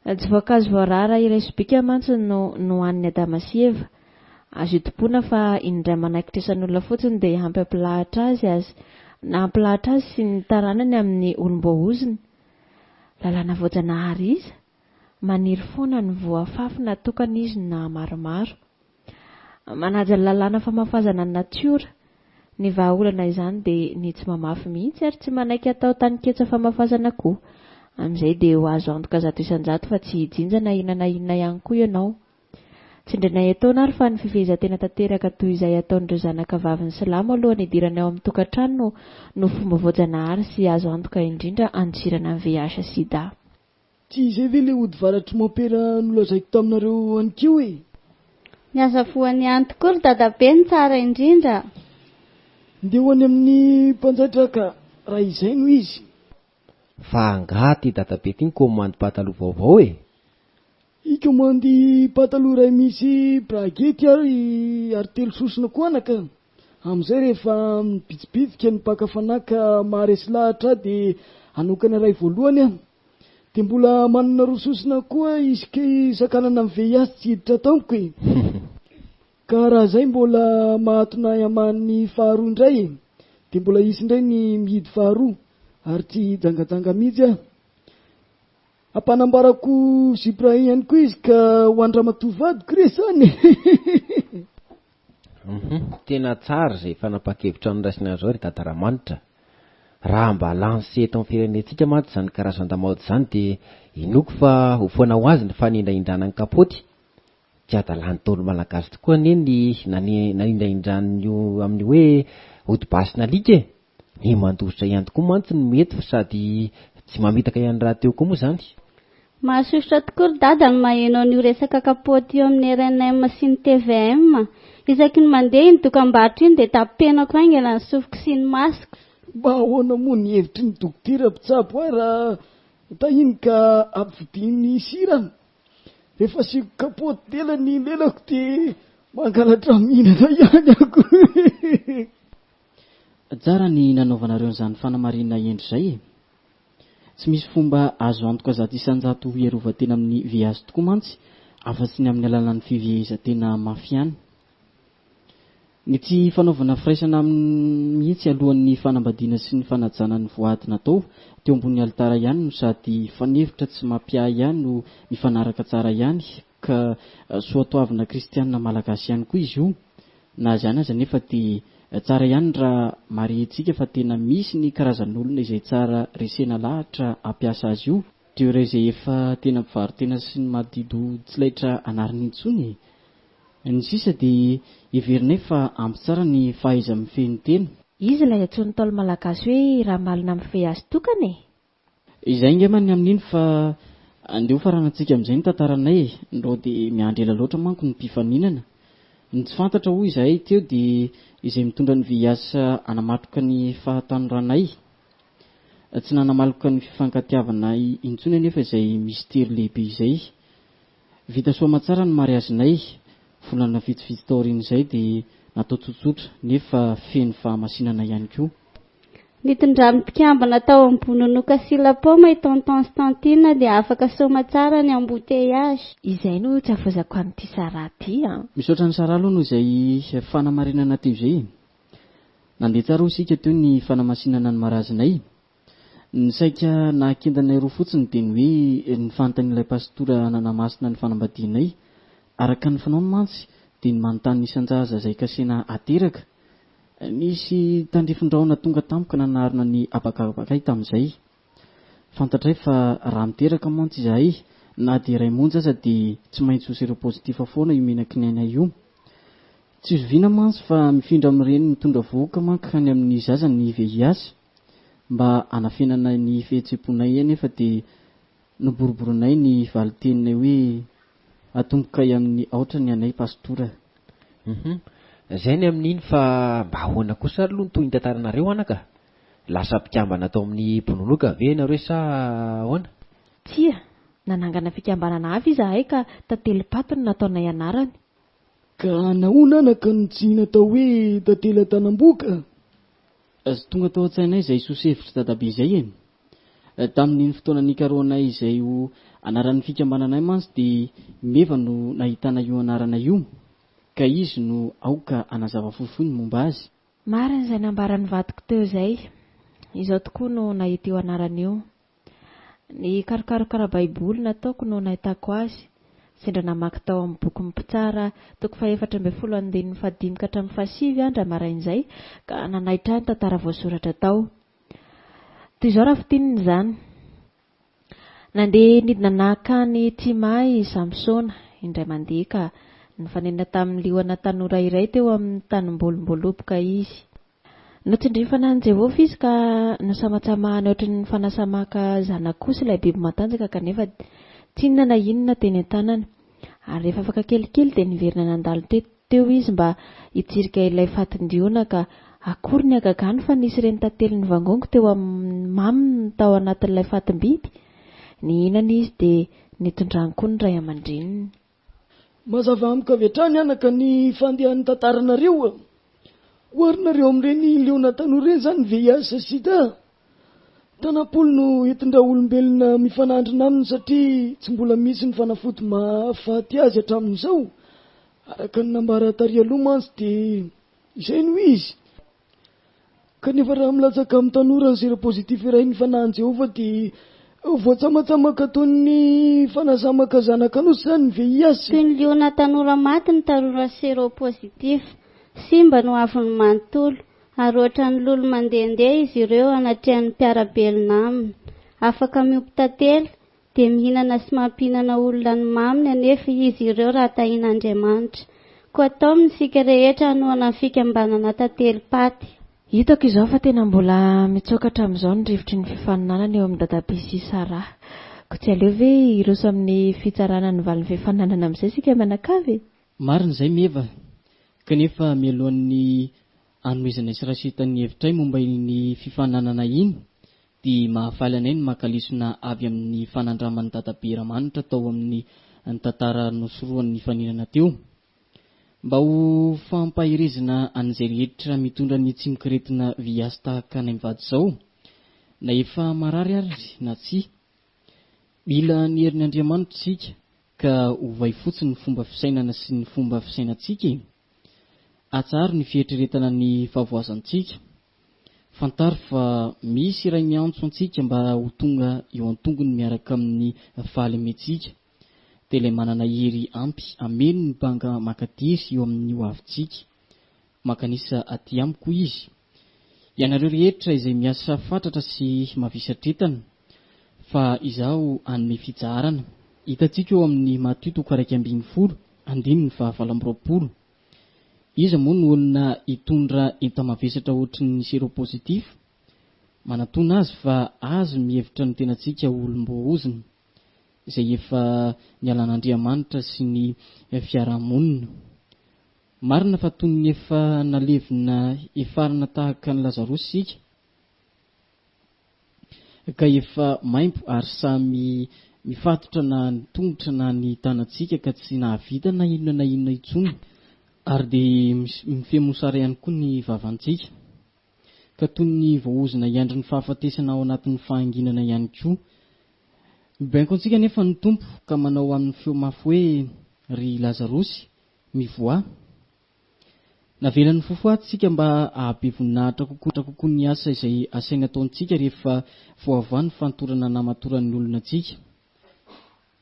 Tsy voankazo voarara iray sobika mantsy no nohanin'i Adama sy Eva. Azo itompoana fa indray manaikitra isan'olona fotsiny dia ampy hampilahatra azy azy hampilahatra azy sy ny taranany amin'ny olom-boaozona. Lalàna voajanahary iza? Maniry foana ny voa afafy na tokana izy na maromaro. Manaja ny lalàna famafazana ny natiora. Ny vahaolana izany dia ny tsy mamafy mihitsy ary tsy manaiky atao taninketsa famafazana koa. Amin'izay dia ho azo antoka 100% fa tsy hijinja na inona na inona ihany koa ianao. Tsindrinay etoana ary fa ny fifehezan-tena tanteraka toy izay ataon'ireo zanaka vavin'ny silamo alohan'ny hidirany ao amin'ny tokantrano no fomba voajanahary sy azo antoka indrindra handosirana ny VIH sida. Tsy izay ve le ody varatr'i mompera nolazaiko taminareo anikeo e? Ny aza voany ihany tokoa ry dadabe no tsara indrindra. Ndeha ho any amin'ny mpanjaitra aho ka raha izay no izy. Fa angaha ty dadabe ty nikomandy pataloha vaovao e? Hikomandy pataloha iray misy bragety ary ary telo sosona koa anaka. Amin'izay rehefa mibitsibitsika ny mpaka fanahy ka maharesy lahatra ahy dia hanokana iray voalohany aho. Dia mbola manana roa sosona koa isika sakanana ny VIH tsy hiditra ato amiko e! Ka raha izay mbola mahatona ahy hamaha faharoa indray e! Dia mbola hisy indray ny mihidy faharoa ary tsy hijangajanga mihitsy aho. Ampanambarako Ziprain ihany koa izy ka ho an-dramatoa vadiko re izany e! Hum, tena tsara izay fanapahan-kevitra noraisina izao ry Dada Ramanitra. Raha mba lancé eto amin'ny firenentsika mantsy izany karazan-damaody izany dia inoako fa ho foana ho azy ny fanindrahindrana ny kapaoty. Tsy adalan'ny Ntaolo Malagasy tokoa anie ny nanindrahindran'ny amin'ny hoe ody basin'alika e! Ny mandositra ihany tokoa mantsy no mety fa sady tsy mamitaka ihany rahateo koa moa izany. Mahasosotra tokoa ry dada ny maheno an'io resaka kapaoty io amin'ny rnm sy ny tvm. Isaky ny mandeha iny dokambarotra iny dia tapenako haingana ny sofiko sy ny masoko. Mba ahoana moa ny hevitry ny dokotera mpitsabo ahy raha tahiny ka ampividiany sira? Rehefa asiako kapaoty lela ny lelako dia mangalatra mihinana ihany aho. Tsara ny nanaovanareo an'izany fanamarihana hendry izay e! Tsy misy fomba azo antoka 100% hiarovan-tena amin'ny VIH tokoa mantsy afa-tsy ny amin'ny alalan'ny fivehezan-tena mafy ihany. Ny tsy fanaovana firaisana aminy mihitsy alohan'ny fanambadiana sy ny fanajana ny voady natao teo ambony alitara ihany no sady fanefitra tsy mampiahy ihany no mifanaraka tsara ihany ka soatoavina kristianina malagasy ihany koa izy io. Na izany aza anefa dia tsara ihany raha marihintsika fa tena misy ny karazan'olona izay tsara resena lahatra hampiasa azy io, toy ireo izay efa tena mpivaro-tena sy ny madidoha tsy laitra anarina intsony e! Ny sisa dia heverinay fa ampy tsara ny fahaiza-mifehy ny tena. Iza ilay antsoin'ny Ntaolo Malagasy hoe Ramalina mifehy azy tokana e? Izay angamba ny amin'iny fa andeha ho faranantsika amin'izay ny tantaranay e! Ndrao dia miandry ela loatra manko ny mpifaninana. Ny tsy fantatra hoy izahay teo dia izay mitondra ny VIH hanamatroka ny fahatanoranay. Tsy nanamaloka ny fifankatiavanay intsony anefa izay mistery lehibe izay. Vita soa aman-tsara ny mariazinay, volana vitsivitsy taorian'izay dia natao tsotsotra nefa feno fahamasinana ihany koa. Nitondran'ny mpikambana tao amin'ny Bononoka sy La Pomme i Tonton sy Tantine dia afaka soamatsara ny embouteillage. Izay no tsy afoizako an'ity Sarah ity an! Misaotra an'i Sarah aloha noho izay fanamarinana teo izay e! Nandeha tsara hoy isika teo ny fanamasinana ny marazinay. Ny saika nahakendana roa fotsiny dia ny hoe ny fanontanian'ilay pastora nanamasina ny fanambadianay. Araka ny fanaony mantsy dia ny manontany ny isan-jaza izay kasena ateraka. Nisy tandrifin-drahona tonga tampoka nanarona ny habakabakay tamin'izay. Fantatray fa raha miteraka mantsy izahay na dia iray monja aza dia tsy maintsy ho seropositif foana io menaky ny ainay io. Tsy zoviana mantsy fa mifindra amin'ny reny mitondra vohoka mankany amin'ny zaza ny VIH. Mba hanafenana ny fihetseham-ponay anefa dia noboroboronay ny valin-teninay hoe atombokay amin'ny aotra ny anay Pastora. Hum. Zay ny amin'iny fa mba ahoana kosa ary aloha ny tohin'ny tantaranareo anaka? Lasa mpikambana tao amin'ny Bononoka ve ianareo sa ahoana? Tsia, nanangana fikambanana hafa izahay ka Tantelipaty no nataonay anarany. Ka nahoana anaka no tsy natao hoe Tantely Antanamboka? Tsy tonga tao an-tsainay izay soso-hevitr'i Dadabe izay e! Tamin'iny fotoana nikarohanay izay ho anaran'ny fikambananay mantsy dia Meva no nahitana io anarana io, ka izy no aoka hanazava fohifohy ny momba azy. Marina izay nambaran'ny vadiko teo izay. Izao tokoa no nahita io anarana io. Ny karokaroka ara-baiboly nataoko no nahitako azy. Sendra namaky tao amin'ny bokin'ny Mpitsara toko fahefatra ambin'ny folo andininy fahadimy ka hatramin'ny fahasivy aho indray maraina izay ka nanaitra ahy ny tantara voasoratra tao. Toy izao raha fintinina izany. Nandeha nidina nankany Tima i Samsona, indray mandeha, ka nifanena tamin'ny liona tanora iray teo amin'ny tanimbolim-boaloboka izy. Notsindrin'ny fanahin'i Jehovah izy ka nosamatsamahany hoatran'ny fanasamaka zanak'osy ilay biby matanjaka, kanefa tsy inona na inona teny an-tanany. Ary rehefa afaka kelikely dia niverina nandalo teto teo izy mba hitsirika ilay fatin-diona ka akory ny hagagany fa nisy renintantely nivangongo teo amin'ny maminy tao anatin'ilay fatim-biby. Nihinana izy dia nitondrany koa ny ray aman-dreniny. Mazava amiko avy hatrany anaka ny fandehan'ny tantaranareo a! Oharinareo amin'ireny liona tanora ireny izany ny VIH sy sida? Tanam-polo no entin-draolombelona mifanandrina aminy satria tsy mbola misy ny fanafody mahafaty azy hatramin'izao. Araka ny nambara tary aloha mantsy dia izay no izy. Kanefa raha milatsaka amin'ny tanora ny seropositif iray ny fanahin'i Jehovah dia voatsamatsamaka toy ny fanasamaka zanak'anosy izany ny VIH. Toy ny liona tanora maty ny tanora seropositif. Simba ny hoaviny manontolo. Ary hoatran'ny lolo mandehandeha izy ireo anatrehan'ny mpiara-belona aminy. Afaka miompy tantely, dia mihinana sy mampihinana olona ny maminy anefa izy ireo raha tahin'Andriamanitra. Koa taominy isika rehetra hanohana ny fikambanana Tantely Paty. Hitako izao fa tena mbola mitsoaka hatramin'izao ny rivotry ny fifaninanana eo amin'i Dadabe sy Sarah. Koa tsy aleo ve hiroso amin'ny fitsarana ny valin'ny fifaninanana amin'izay isika mianakavy e? Marina izay Meva, kanefa mialohan'ny hanomezanay sy Rachita ny hevitray momba iny fifaninanana iny dia mahafaly anay ny maka lesona avy amin'ny fanandraman'i Dadabe Ramanitra tao amin'ny ny tantara nosorohany nifaninana teo. Mba ho fampaherezana an'izay rehetra mitondra ny tsimokaretina VIH tahaka anay mivady izao, na efa marary ary na tsia. Mila ny herin' Andriamanitra isika ka ovay fotsiny ny fomba fisainana sy ny fomba fisainantsika e! Atsaharo ny fieritreretana ny fahavoazantsika. Fantaro fa misy iray miantso antsika mba ho tonga eo an-tongony miaraka amin'ny fahalementsika, dia ilay manana hery ampy hameno ny banga makadiry eo amin'ny hoavintsika. Mankanisa aty amiko hoy izy. Ianareo rehetra izay miasa fatratra sy mavisatretana, fa izaho hanome fitsaharana. Hitantsika eo amin'ny Matio toko 11, andininy faha 28. Iza moa no olona hitondra enta-mavesatra ohatry ny seropositif? Manatona azy fa azy mihevitra ny tenantsika ho olom-boaozona, izay efa nialan'Andriamanitra sy ny fiarahamonina. Marina fa toy ny efa nalevina hefarina tahaka an'i Lazarosy isika. ka efa maimbo ary samy mifatotra na ny tongotra na ny tanantsika ka tsy nahavita na inona na inona intsony ary dia mifehy mosara ihany koa ny vavantsika ka toy ny voaozona hiandry ny fahafatesana ao anatin'ny fahanginana ihany koa. Mibaiko antsika anefa ny Tompo ka manao amin'ny feo mafy hoe, Ry Lazarosy, mivoaha! Navelan'ny fofo ato isika mba hahabe voninahitra kokoa kokoa ny asa izay asainy ataontsika rehefa voavaha ny fantorana namatoran'ny olona antsika.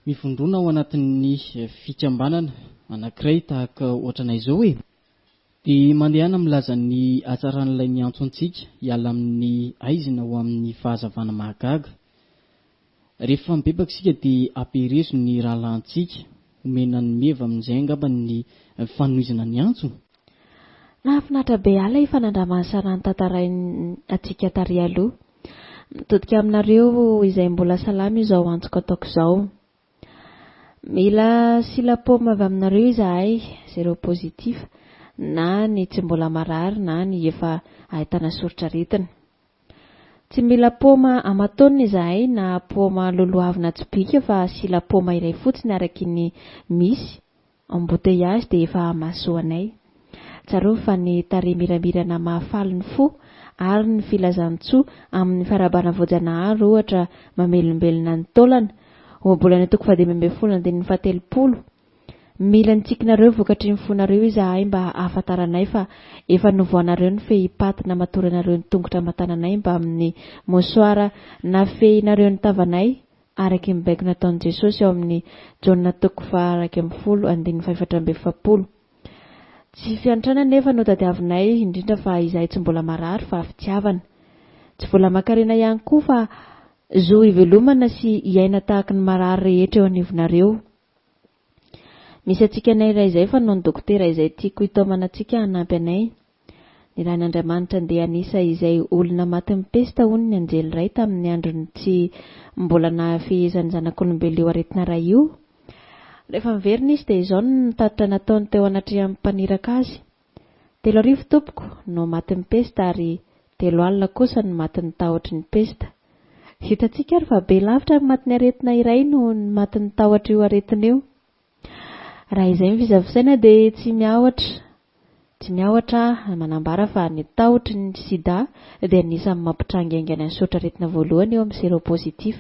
Mivondrona ao anatin'ny fikambanana anankiray tahaka ohatranay izao e! Dia mandehana milaza ny hatsaran'ilay niantso antsika hiala amin'ny haizina ho amin'ny fahazavana mahagaga. Rehefa mibebaka isika dia ampiherezo ny rahalahintsika, homena an'i Meva amin'izay angamba ny fanohizana ny antso? Nahafinaritra be ahy ilay fanandraman'i Sarah notantarainy antsika tary aloha. Mitodika aminareo izay mbola salama izao antsoko ataoko izao. Mila silapaoma avy aminareo izahay, seropositif, na ny tsy mbola marary na ny efa ahitana soritr'aretina. Tsy mila paoma aman-taonina izahay na paoma lolohavina tsibika fa sila paoma iray fotsiny araky ny misy, embouteillage dia efa mahasoa anay. Tsarovy fa ny tarehy miramirana mahafaly ny fo ary ny filazan-tsoa amin'ny farahabana voajanahary ohatra mamelombelona ny taolana, ohabolana toko fahadimy ambin'ny folo andininy fahatelopolo. Mila ny tsikinareo vokatry ny fonareo izahay mba hahafantaranay fa efa novoanareo ny fehipaty namatoranareo ny tongotra aman-tananay mbamin'ny mosoara nafehinareo ny tavanay araky ny baiko nataon'i Jesosy ao amin'ny Jaona toko faha-11 andininy faha-44. Tsy fiantrana anefa no tadiavinay indrindra fa izahay tsy mbola marary fa fitiavana. Tsy vola aman-karena ihany koa fa zo hivelomana sy hiaina tahaky ny marary rehetra eo anivonareo. Misy antsika anay iray izay fa noho ny dokotera izay tiako hitaomana antsika hanampy anay. Nirahin'Andriamanitra andeha hanisa izay olona matin'ny pesta hono ny anjely iray tamin'ny andron'ny tsy mbola nahafehezan'ny zanak'olombelona io aretina iray io. Rehefa niverina izy dia izao no tatitra nataony teo anatrehan'ny mpaniraka azy, 3000 tompoko no matin'ny pesta ary 40 kosa no matin'ny tahotry ny pesta. Hitantsika ary fa be lavitra ny matin'ny aretina iray noho ny matin'ny tahotra io aretina io. Raha izay ny visavisaina dia tsy miahotra tsy miahotra aho manambara fa ny tahotry ny sida dia anisan'ny mampitranga haingana ny soritr'aretina voalohany eo amin'ny seropositif.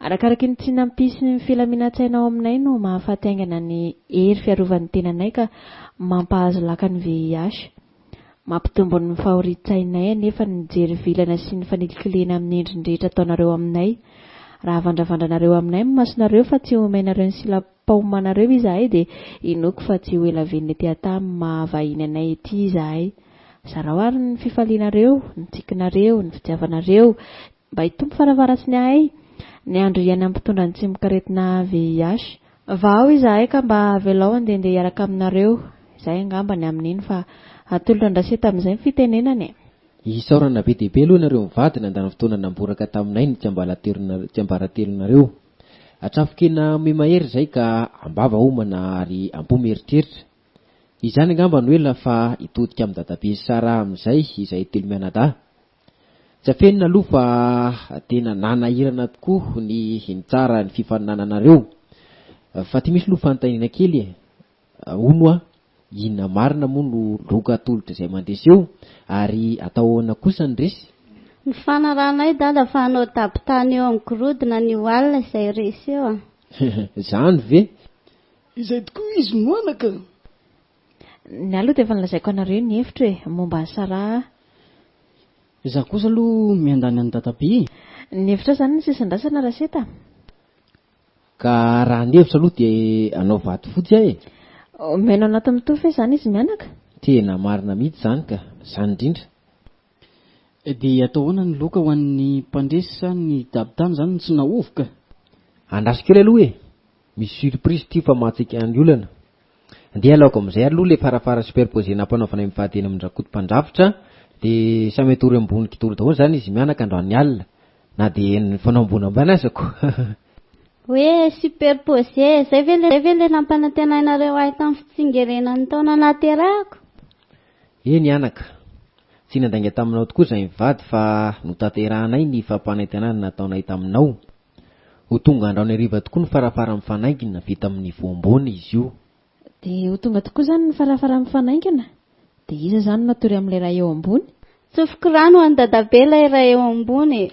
Arakaraky ny tsy nampisy ny filaminan-tsaina ao aminay no mahafaty haingana ny hery fiarovan'ny tenanay ka mampahazo laka ny VIH. Mampitombo ny fahorian-tsainay anefa ny jery vilana sy ny fanilikilihana amin'ny endriny rehetra ataonareo aminay. Raha avandravandranareo aminay ny masonareo fa tsy omenareo ny silapaomanareo izahay dia inoako fa tsy ho ela velona ety an-tany maha vahiny anay ety izahay. Zarao ary ny fifalianareo, ny tsikinareo, ny fitiavanareo, Mba hitombo faravaratsiny ahay ny andro iainan'ny mpitondra ny tsimokaretina VIH. Vahao izahay ka mba avelao handehandeha hiaraka aminareo. Izay angamba ny amin'iny fa atolotra an-dRaseta amin'izay ny fitenenana e! Isaorana be dia be aloha ianareo mivady nandany fotoana namboraka taminay ny tsiambaratelonareo. Atrafokena miha-mahery izay ka am-bava homana ary am-po mieritreritra. Izany angamba no ela fa hitodika amin'i Dadabe sy Sarah amin'izay izahay telo mianadahy. Tsy afenina aloha fa tena nanahirana tokoa ny nitsara ny fifaninananareo. Fa ty misy aloha fanontaniana kely e! Hono hoa, inona marina moa no loka atolotra izay mandresy eo? Ary atao ahoana kosa ny resy? Nifanarahanay dada fa hanao dabitany eo amin'ny gorodona anio alina izay resy eo a! Zany ve? Izay tokoa izy no anaka. Ny ahy aloha dia efa nolazaiko anareo ny hevitro e, momba an'i Sarah. Izaho kosa aloha miandany an'i Dadabe e. Ny hevitrao izany no sisin-drasana Raseta a. Ka raha ny hevitra aloha dia hanao vato fotsy aho e. Omena anaty mitovy ve izany izy mianaka? Tena marina mihitsy izany ka, izany indrindra. Dia atao ahoana ny loka ho an'ny mpandresy sa ny dabitany izany no tsy nahovoka? Andraso kely aloha e! Misy surprise ity fa mahatsiaka ny olana. Ndeha alaoko amin'izay aloha le farafara superposé nampanaovanay mivady eny amin-dRakoto mpandrafitra dia samy hatory ambony kidoro daholo izany izy mianaka androany alina na dia nifanao ambony ambany aza ko. Hoe superposé, zay ve le zay ve le nampanantenainareo ahy tamin'ny fitsingerenan'ny taona nahaterahako? Eny anaka. Tsy nandainga taminao tokoa izahay mivady fa notanterahanay ny fampanantenana nataonay taminao. Ho tonga androany hariva tokoa ny farafara mifanaingina vita amin'ny voamboana izy io. Dia ho tonga tokoa izany ny farafara mifanaingina? Dia iza izany no hatory amin'ilay ray eo ambony? Tsofiko rano ho an'i dadabe ilay ray eo ambony e!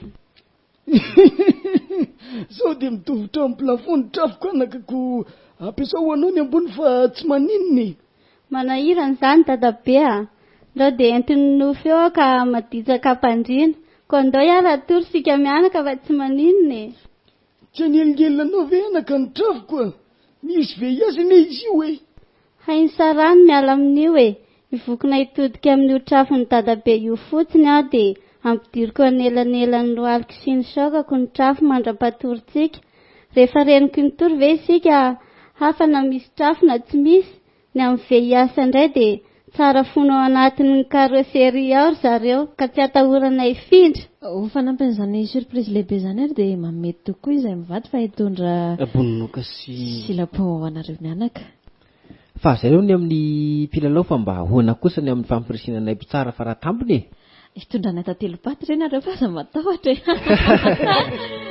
Sao dia mitovy trano plafond ny trafiko anaka ko ampiasao ho anao ny ambony fa tsy maninona e! Manahirana izany dadabe a! Ndrao dia entin'ny nofy eo aho ka maditsaka am-pandriana. Koa ndao hiara-hatory isika mianaka fa tsy maninona e! Tsy hanelingelina anao ve anaka ny trafiko a! Misy VIH anie izy io e! Hain'i Sarah ny miala amin'io e! Hivokona hitodika amin'io trafon'i dadabe io fotsiny aho dia ampidiriko anelanelan'ny lohaliko sy ny saokako ny trafo mandra-patorintsika. Rehefa renoky ny tory ve isika hafa na misy trafo na tsy misy? Ny amin'ny VIH indray dia tsara fono ao anatin'ny carrosserie ao ry zareo ka tsy atahorana hifindra. Ho fanampin'izany surprise lehibe izany ary dia manome toky koa izahay mivady fa hitondra Bononoka sy. Silapo ho anareo mianaka. Fa zay aloha ny amin'ny mpilalao fa mba ahoana kosa ny amin'ny fampirisihana anay mpitsara faratampony e? Hitondra anay tantely paty re nareo fa aza matahotra e!